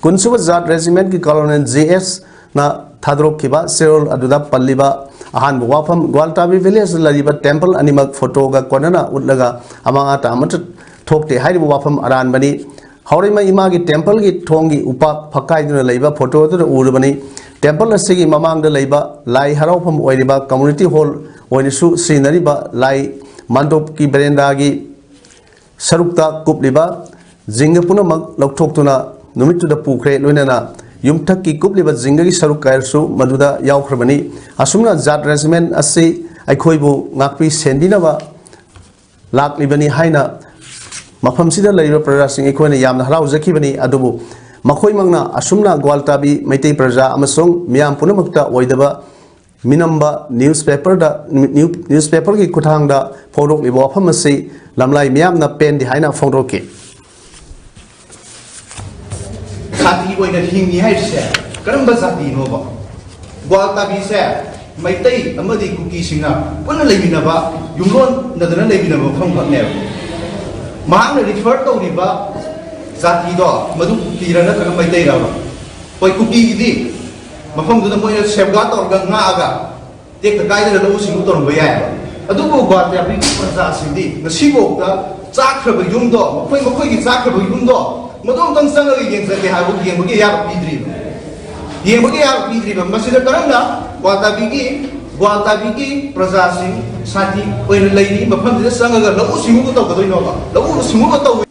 ꯀꯨꯟꯁꯨꯕ ꯖꯥꯠ ꯔꯦꯖꯤꯃꯦꯟꯠꯀꯤ ꯀꯣꯂꯣꯅꯦꯜ ꯖꯦ ꯑꯦꯁꯅ ꯊꯥꯗꯣꯔꯛꯈꯤꯕ ꯆꯦꯔꯣꯜ ꯑꯗꯨꯗ ꯄꯜꯂꯤꯕ ꯑꯍꯥꯟꯕ ꯋꯥꯐꯝ, ꯒ꯭ꯋꯥꯜꯇꯥꯕꯤ ꯚꯤꯂꯦꯖꯇ ꯂꯩꯔꯤꯕ ꯇꯦꯝꯄꯜ ꯑꯅꯤꯃꯛ ꯐꯣꯇꯣꯒ ꯀꯣꯟꯅꯅ ꯎꯠꯂꯒ ꯑꯃꯥꯡ ꯑꯇꯥ ꯑꯃꯠꯇ ꯊꯣꯛꯇꯦ ꯍꯥꯏꯔꯤꯕ ꯋꯥꯐꯝ ꯑꯔꯥꯟꯕꯅꯤ꯫ ꯍꯥꯎꯔꯩꯃ ꯏꯃꯥꯒꯤ ꯇꯦꯝꯄꯜꯒꯤ ꯊꯣꯡꯒꯤ ꯎꯄꯥꯛ ꯐꯛꯀꯥꯏꯗꯨꯅ ꯂꯩꯕ ꯐꯣꯇꯣ ꯑꯗꯨꯗ ꯎꯔꯕꯅꯤ꯫ ꯇꯦꯝꯄꯜ ꯑꯁꯤꯒꯤ ꯃꯃꯥꯡꯗ ꯂꯩꯕ ꯂꯥꯏ ꯍꯔꯥꯎꯐꯝ ꯑꯣꯏꯔꯤꯕ ꯀꯝꯃ꯭ꯌꯨꯅꯤꯇꯤ ꯍꯣꯜ ꯑꯣꯏꯅꯁꯨ ꯁꯤꯖꯤꯟꯅꯔꯤꯕ ꯂꯥꯏ ꯃꯥꯟꯗꯣꯞꯀꯤ ꯕꯦꯔꯦꯟꯗꯥꯒꯤ ꯁꯔꯨꯛꯇ ꯀꯨꯞꯂꯤꯕ ꯖꯤꯡꯒ ꯄꯨꯝꯅꯃꯛ ꯂꯧꯊꯣꯛꯇꯨꯅ ꯅꯨꯃꯤꯠꯇꯨꯗ ꯄꯨꯈ꯭ꯔꯦ, ꯂꯣꯏꯅꯅ ꯌꯨꯝꯊꯛꯀꯤ ꯀꯨꯞꯂꯤꯕ ꯖꯤꯡꯒꯒꯤ ꯁꯔꯨꯛ ꯀꯌꯥꯁꯨ ꯃꯗꯨꯗ ꯌꯥꯎꯈ꯭ꯔꯕꯅꯤ꯫ ꯑꯁꯨꯝꯅ ꯖꯥꯠ ꯔꯦꯖꯤꯃꯦꯟꯠ ꯑꯁꯤ ꯑꯩꯈꯣꯏꯕꯨ ꯉꯥꯛꯄꯤ ꯁꯦꯟꯕꯤꯅꯕ ꯂꯥꯛꯂꯤꯕꯅꯤ ꯍꯥꯏꯅ ꯃꯐꯝꯁꯤꯗ ꯂꯩꯔꯤꯕ ꯄ꯭ꯔꯖꯥꯁꯤꯡ ꯑꯩꯈꯣꯏꯅ ꯌꯥꯝꯅ ꯍꯔꯥꯎꯖꯈꯤꯕꯅꯤ꯫ ꯑꯗꯨꯕꯨ ꯃꯈꯣꯏꯃꯛꯅ ꯑꯁꯨꯝꯅ ꯒ꯭ꯋꯥꯜꯇꯥꯕꯤ ꯃꯩꯇꯩ ꯄ꯭ꯔꯖꯥ ꯑꯃꯁꯨꯡ ꯃꯤꯌꯥꯝ ꯄꯨꯝꯅꯃꯛꯇ ꯑꯣꯏꯗꯕ ꯃꯤꯅꯝꯕ ꯅ꯭ꯌꯨꯁ ꯄꯦꯄꯔꯗ, ꯅ꯭ꯌꯨ-, ꯅ꯭ꯌꯨꯁ ꯄꯦꯄꯔꯒꯤ ꯈꯨꯠꯊꯥꯡꯗ ꯐꯣꯡꯗꯣꯛꯂꯤꯕ ꯋꯥꯐꯝ ꯑꯁꯤ ꯂꯝꯂꯥꯏ ꯃꯤꯌꯥꯝꯅ ꯄꯦꯟꯗꯦ ꯍꯥꯏꯅ ꯐꯣꯡꯗꯣꯛꯈꯤ꯫ ꯖꯥꯇꯤ ꯑꯣꯏꯅ ꯍꯤꯡꯉꯤ ꯍꯥꯏꯔꯤꯁꯦ ꯀꯔꯝꯕ ꯖꯥꯇꯤꯅꯣꯕ? ꯒ꯭ꯋꯥꯜꯇꯥꯕꯤꯁꯦ ꯃꯩꯇꯩ ꯑꯃꯗꯤ ꯀꯨꯀꯤꯁꯤꯡꯅ ꯄꯨꯟꯅ ꯂꯩꯃꯤꯟꯅꯕ, ꯌꯨꯝꯂꯣꯟꯅꯗꯅ ꯂꯩꯃꯤꯟꯅꯕ ꯃꯐꯝꯈꯛꯅꯦꯕ꯫ ꯃꯍꯥꯛꯅ ꯔꯤꯐꯔ ꯇꯧꯔꯤꯕ ꯖꯥꯇꯤꯗꯣ ꯃꯗꯨ ꯀꯨꯀꯤꯔ ꯅꯠꯇ꯭ꯔꯒ ꯃꯩꯇꯩꯔꯕ? ꯍꯣꯏ, ꯀꯨꯀꯤꯒꯤꯗꯤ ꯃꯐꯝꯗꯨꯗ ꯃꯣꯏꯅ ꯁꯦꯐꯒꯥꯔꯗ ꯇꯧꯔꯒ ꯉꯥꯛꯑꯒ ꯇꯦꯛꯇ ꯀꯥꯏꯗꯅ ꯂꯧꯎ ꯁꯤꯡꯎ ꯇꯧꯔꯝꯕ ꯌꯥꯏꯑꯕ꯫ ꯑꯗꯨꯕꯨ ꯒ꯭ꯋꯥꯇꯥꯕꯤꯒꯤ ꯄ꯭ꯔꯖꯥꯁꯤꯡꯗꯤ ꯉꯁꯤꯐꯥꯎꯗ ꯆꯥꯛꯈ꯭ꯔꯕ ꯌꯨꯝꯗꯣ, ꯃꯈꯣꯏ ꯃꯈꯣꯏꯒꯤ ꯆꯥꯛꯈ꯭ꯔꯕ ꯌꯨꯝꯗꯣ ꯃꯗꯨ ꯑꯃꯨꯛꯇꯪ ꯆꯪꯉꯒ ꯌꯦꯡꯖꯒꯦ ꯍꯥꯏꯕ ꯌꯦꯡꯕꯒꯤ ꯑꯌꯥꯕ ꯄꯤꯗ꯭ꯔꯤꯕ꯫ ꯌꯦꯡꯕꯒꯤ ꯑꯌꯥꯕ ꯄꯤꯗ꯭ꯔꯤꯕ꯫ ꯃꯁꯤꯗ ꯀꯔꯝꯅ ꯒ꯭ꯋꯥꯇꯥꯕꯤꯒꯤ, ꯒ꯭ꯋꯥꯇꯥꯕꯤꯒꯤ ꯄ꯭ꯔꯖꯥꯁꯤꯡ ꯁꯥꯟꯇꯤ ꯑꯣꯏꯅ ꯂꯩꯔꯤ ꯃꯐꯝꯁꯤꯗ ꯆꯪꯉꯒ ꯂꯧꯎ ꯁꯤꯡꯎꯕ ꯇꯧꯒꯗꯣꯏꯅꯣꯕ? ꯂꯧꯎ ꯁꯤꯡꯎꯕ ꯇꯧ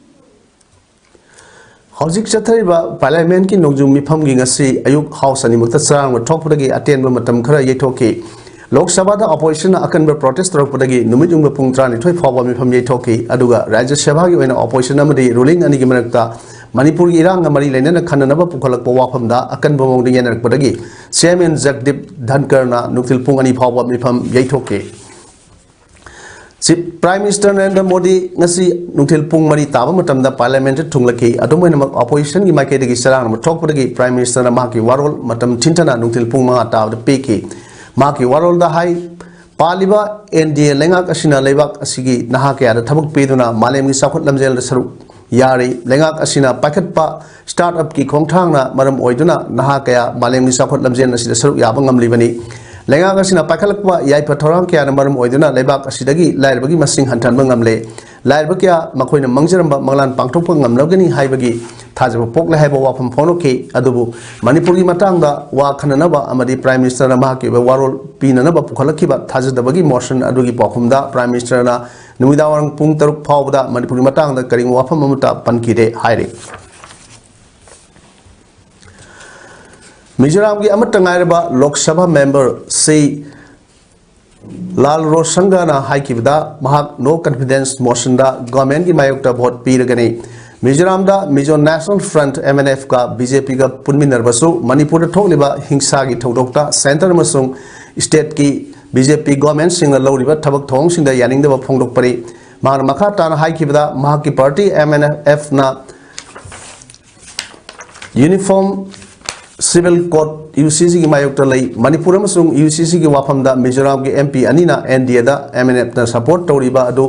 ꯍꯧꯖꯤꯛ ꯆꯠꯊꯔꯤꯕ ꯄꯥꯔꯂꯤꯌꯥꯃꯦꯟꯠꯀꯤ ꯅꯣꯡꯖꯨ ꯃꯤꯐꯝꯒꯤ ꯉꯁꯤ ꯑꯌꯨꯛ ꯍꯥꯎꯁ ꯑꯅꯤꯃꯛꯇ ꯆꯔꯥꯡꯕ ꯊꯣꯛꯄꯗꯒꯤ ꯑꯇꯦꯟꯕ ꯃꯇꯝ ꯈꯔ ꯌꯩꯊꯣꯛꯈꯤ꯫ ꯂꯣꯛ ꯁꯚꯥꯗ ꯑꯣꯄꯣꯖꯤꯁꯟꯅ ꯑꯀꯟꯕ ꯄ꯭ꯔꯣꯇꯦꯁ ꯇꯧꯔꯛꯄꯗꯒꯤ ꯅꯨꯃꯤꯠ ꯌꯨꯡꯕ ꯄꯨꯡ ꯇꯔꯥꯅꯤꯊꯣꯏ ꯐꯥꯎꯕ ꯃꯤꯐꯝ ꯌꯩꯊꯣꯛꯈꯤ꯫ ꯑꯗꯨꯒ ꯔꯥꯖ꯭ꯌ ꯁꯚꯥꯒꯤ ꯑꯣꯏꯅ ꯑꯣꯄꯣꯖꯤꯁꯟ ꯑꯃꯗꯤ ꯔꯨꯂꯤꯡ ꯑꯅꯤꯒꯤ ꯃꯔꯛꯇ ꯃꯅꯤꯄꯨꯔꯒꯤ ꯏꯔꯥꯡꯒ ꯃꯔꯤ ꯂꯩꯅꯅ ꯈꯟꯅꯅꯕ ꯄꯨꯈꯠꯂꯛꯄ ꯋꯥꯐꯝꯗ ꯑꯀꯟꯕ ꯃꯑꯣꯡꯗ ꯌꯦꯟꯅꯔꯛꯄꯗꯒꯤ ꯆꯤꯌꯥꯔꯃꯦꯟ ꯖꯒꯗꯤꯞ ꯙꯟꯀꯔꯅ ꯅꯨꯡꯊꯤꯜ ꯄꯨꯡ ꯑꯅꯤ ꯐꯥꯎꯕ ꯃꯤꯐꯝ ꯌꯩꯊꯣꯛꯈꯤ꯫ Chief prime minister Narendra Modi ꯉꯁꯤ ꯅꯨꯡꯊꯤꯜ ꯄꯨꯡ ꯃꯔꯤ ꯇꯥꯕ ꯃꯇꯝꯗ ꯄꯥꯔꯂꯤꯌꯥꯃꯦꯟꯠꯇ ꯊꯨꯡꯂꯛꯈꯤ꯫ ꯑꯗꯨꯝ ꯑꯣꯏꯅꯃꯛ, ꯑꯣꯄꯣꯖꯤꯁꯟꯒꯤ ꯃꯥꯏꯀꯩꯗꯒꯤ ꯆꯔꯥꯡꯅꯕ ꯊꯣꯛꯄꯗꯒꯤ ꯄ꯭ꯔꯥꯏꯝ ꯃꯤꯅꯤꯁꯇꯔꯅ ꯃꯍꯥꯛꯀꯤ ꯋꯥꯔꯣꯜ ꯃꯇꯝ ꯊꯤꯟꯊꯅ ꯅꯨꯡꯊꯤꯜ ꯄꯨꯡ ꯃꯉꯥ ꯇꯥꯕꯗ ꯄꯤꯈꯤ꯫ ꯃꯍꯥꯛꯀꯤ ꯋꯥꯔꯣꯜꯗ ꯍꯥꯏ, ꯄꯥꯜꯂꯤꯕ ꯑꯦꯟ ꯗꯤ ꯑꯦ ꯂꯩꯉꯥꯛ ꯑꯁꯤꯅ ꯂꯩꯕꯥꯛ ꯑꯁꯤꯒꯤ ꯅꯍꯥ ꯀꯌꯥꯗ ꯊꯕꯛ ꯄꯤꯗꯨꯅ ꯃꯥꯂꯦꯝꯒꯤ ꯆꯥꯎꯈꯠ ꯂꯝꯖꯦꯜꯗ ꯁꯔꯨꯛ ꯌꯥꯔꯤ꯫ ꯂꯩꯉꯥꯛ ꯑꯁꯤꯅ ꯄꯥꯏꯈꯠꯄ startup ꯀꯤ ꯈꯣꯡꯊꯥꯡꯅ ꯃꯔꯝ ꯑꯣꯏꯗꯨꯅ ꯅꯍꯥ ꯀꯌꯥ ꯃꯥꯂꯦꯝꯒꯤ ꯆꯥꯎꯈꯠ ꯂꯝꯖꯦꯜ ꯑꯁꯤꯗ ꯁꯔꯨꯛ ꯌꯥꯕ ꯉꯝꯂꯤꯕꯅꯤ꯫ ꯂꯩꯉꯥꯛ ꯑꯁꯤꯅ ꯄꯥꯏꯈꯠꯂꯛꯄ ꯌꯥꯏꯐ ꯊꯧꯔꯥꯡ ꯀꯌꯥꯅ ꯃꯔꯝ ꯑꯣꯏꯗꯨꯅ ꯂꯩꯕꯥꯛ ꯑꯁꯤꯗꯒꯤ ꯂꯥꯏꯔꯕꯒꯤ ꯃꯁꯤꯡ ꯍꯟꯊꯍꯟꯕ ꯉꯝꯂꯦ꯫ ꯂꯥꯏꯔꯕ ꯀꯌꯥ ꯃꯈꯣꯏꯅ ꯃꯪꯖꯔꯝꯕ ꯃꯪꯂꯥꯟ ꯄꯥꯡꯊꯣꯛꯄ ꯉꯝꯂꯒꯅꯤ ꯍꯥꯏꯕꯒꯤ ꯊꯥꯖꯕ ꯄꯣꯛꯂꯦ ꯍꯥꯏꯕ ꯋꯥꯐꯝ ꯐꯣꯡꯗꯣꯛꯈꯤ꯫ ꯑꯗꯨꯕꯨ ꯃꯅꯤꯄꯨꯔꯒꯤ ꯃꯇꯥꯡꯗ ꯋꯥ ꯈꯟꯅꯅꯕ ꯑꯃꯗꯤ Prime Minister ꯅ ꯃꯍꯥꯛꯀꯤ ꯑꯣꯏꯕ ꯋꯥꯔꯣꯜ ꯄꯤꯅꯅꯕ ꯄꯨꯈꯠꯂꯛꯈꯤꯕ ꯊꯥꯖꯗꯕꯒꯤ motion ꯑꯗꯨꯒꯤ ꯄꯥꯎꯈꯨꯝꯗ Prime Minister ꯅ ꯅꯨꯃꯤꯗꯥꯡꯋꯥꯏꯔꯝ ꯄꯨꯡ ꯇꯔꯨꯛ ꯐꯥꯎꯕꯗ ꯃꯅꯤꯄꯨꯔꯒꯤ ꯃꯇꯥꯡꯗ ꯀꯔꯤꯒꯨꯝꯕ ꯋꯥꯐꯝ ꯑꯃꯠꯇ ꯄꯟꯈꯤꯗꯦ ꯍꯥꯏꯔꯤ꯫ ꯃꯤꯖꯣꯔꯥꯝꯒꯤ ꯑꯃꯠꯇ ꯉꯥꯏꯔꯕ ꯂꯣꯛ ꯁꯚꯥ member ꯁꯤ ꯂꯥꯜ ꯔꯣꯁꯪꯒꯅ ꯍꯥꯏꯈꯤꯕꯗ, ꯃꯍꯥꯛ no confidence motion ꯗ government ꯀꯤ ꯃꯥꯌꯣꯛꯇ vote ꯄꯤꯔꯒꯅꯤ꯫ ꯃꯤꯖꯣꯔꯥꯝꯗ Mizo National Front, M N F ꯀ B J P ꯒ ꯄꯨꯟꯃꯤꯟꯅꯔꯕꯁꯨ, ꯃꯅꯤꯄꯨꯔꯗ ꯊꯣꯛꯂꯤꯕ ꯍꯤꯡꯁꯥꯒꯤ ꯊꯧꯗꯣꯛꯇ centre ꯑꯃꯁꯨꯡ state ꯀꯤ B J P government ꯁꯤꯡꯅ ꯂꯧꯔꯤꯕ ꯊꯕꯛ ꯊꯧꯑꯣꯡꯁꯤꯡꯗ ꯌꯥꯅꯤꯡꯗꯕ ꯐꯣꯡꯗꯣꯛꯄꯅꯤ꯫ ꯃꯍꯥꯛꯅ ꯃꯈꯥ ꯇꯥꯅ ꯍꯥꯏꯈꯤꯕꯗ, ꯃꯍꯥꯛꯀꯤ party M N F ꯅ Uniform Civil Code, U C C ꯒꯤ ꯃꯥꯌꯣꯛꯇ ꯂꯩ꯫ ꯃꯅꯤꯄꯨꯔ ꯑꯃꯁꯨꯡ U C C ꯒꯤ ꯋꯥꯐꯝꯗ ꯃꯤꯖꯣꯔꯥꯝꯒꯤ M P ꯑꯅꯤꯅ N D A the M N F ꯅ support ꯇꯧꯔꯤꯕ ꯑꯗꯨ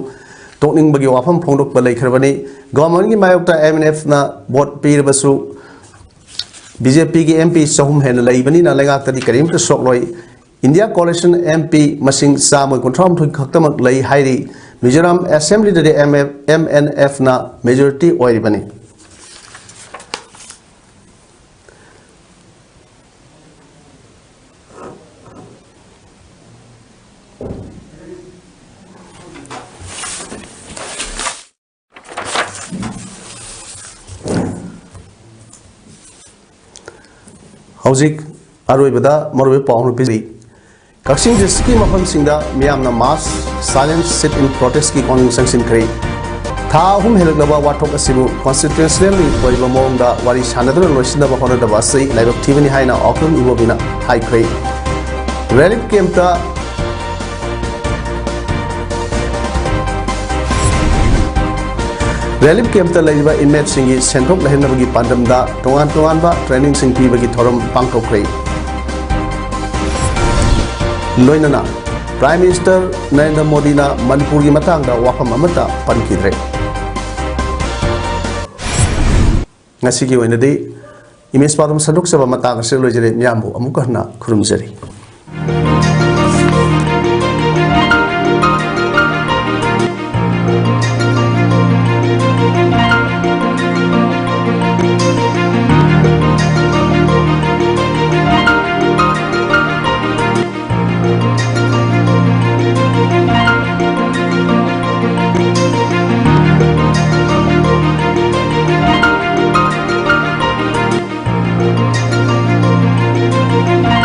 ꯇꯣꯛꯅꯤꯡꯕꯒꯤ ꯋꯥꯐꯝ ꯐꯣꯡꯗꯣꯛꯄ ꯂꯩꯈ꯭ꯔꯕꯅꯤ꯫ Government ꯀꯤ ꯃꯥꯌꯣꯛꯇ M N F ꯅ vote ꯄꯤꯔꯕꯁꯨ, B J P ꯒꯤ M P ꯆꯍꯨꯝ ꯍꯦꯟꯅ ꯂꯩꯕꯅꯤꯅ ꯂꯩꯉꯥꯛꯇꯗꯤ ꯀꯔꯤꯝꯇ ꯁꯣꯛꯂꯣꯏ꯫ India Coalition M P ꯃꯁꯤꯡ ꯆꯥꯝꯃ ꯀꯨꯟꯊ꯭ꯔꯥ ꯃꯥꯊꯣꯏ ꯈꯛꯇꯃꯛ ꯂꯩ ꯍꯥꯏꯔꯤ꯫ ꯃꯤꯖꯣꯔꯥꯝ Assembly ꯗꯗꯤ M F, M N F ꯅ majority ꯑꯣꯏꯔꯤꯕꯅꯤ꯫ ꯍꯧꯖꯤꯛ ꯑꯔꯣꯏꯕꯗ ꯃꯔꯨꯑꯣꯏꯕ ꯄꯥꯎ ꯑꯃ ꯄꯤꯖꯔꯤ꯫ ꯀꯛꯆꯤꯡ district ꯀꯤ ꯃꯐꯝꯁꯤꯡꯗ ꯃꯤꯌꯥꯝꯅ mass silent sit-in protest ꯀꯤ ꯈꯣꯡꯖꯪ ꯆꯪꯁꯤꯟꯈ꯭ꯔꯦ꯫ ꯊꯥ ꯑꯍꯨꯝ ꯍꯦꯜꯂꯛꯂꯕ ꯋꯥꯊꯣꯛ ꯑꯁꯤꯕꯨ constitutional ꯑꯣꯏꯕ ꯃꯑꯣꯡꯗ ꯋꯥꯔꯤ ꯁꯥꯟꯅꯗꯨꯅ ꯂꯣꯏꯁꯤꯟꯅꯕ ꯍꯣꯠꯅꯗꯕ ꯑꯁꯤ ꯂꯥꯏꯕꯛ ꯊꯤꯕꯅꯤ ꯍꯥꯏꯅ ꯑꯣꯀ꯭ꯂꯨꯡ ꯏꯕꯣꯕꯤꯅ ꯍꯥꯏꯈ꯭ꯔꯦ꯫ Relief camp ꯇ Relief camp ꯇ ꯂꯩꯔꯤꯕ inmate ꯁꯤꯡꯒꯤ ꯁꯦꯟꯊꯣꯛ ꯂꯩꯍꯟꯅꯕꯒꯤ ꯄꯥꯟꯗꯝꯗ ꯇꯣꯉꯥꯟ ꯇꯣꯉꯥꯟꯕ training ꯁꯤꯡ ꯄꯤꯕꯒꯤ ꯊꯧꯔꯝ ꯄꯥꯡꯊꯣꯛꯈ꯭ꯔꯦ꯫ ꯂꯣꯏꯅꯅ Prime Minister ꯅꯔꯦꯟꯗ꯭ꯔ ꯃꯣꯗꯤꯅ ꯃꯅꯤꯄꯨꯔꯒꯤ ꯃꯇꯥꯡꯗ ꯋꯥꯐꯝ ꯑꯃꯠꯇ ꯄꯟꯈꯤꯗ꯭ꯔꯦ꯫ ꯉꯁꯤꯒꯤ ꯑꯣꯏꯅꯗꯤ ꯏꯃꯦꯖ ꯄꯥꯎꯗꯝ ꯁꯟꯗꯣꯛꯆꯕ ꯃꯇꯥꯡ ꯑꯁꯤꯗ ꯂꯣꯏꯖꯔꯦ꯫ ꯃꯤꯌꯥꯝꯕꯨ ꯑꯃꯨꯛꯀ ꯍꯟꯅ ꯈꯨꯔꯨꯝꯖꯔꯤ꯫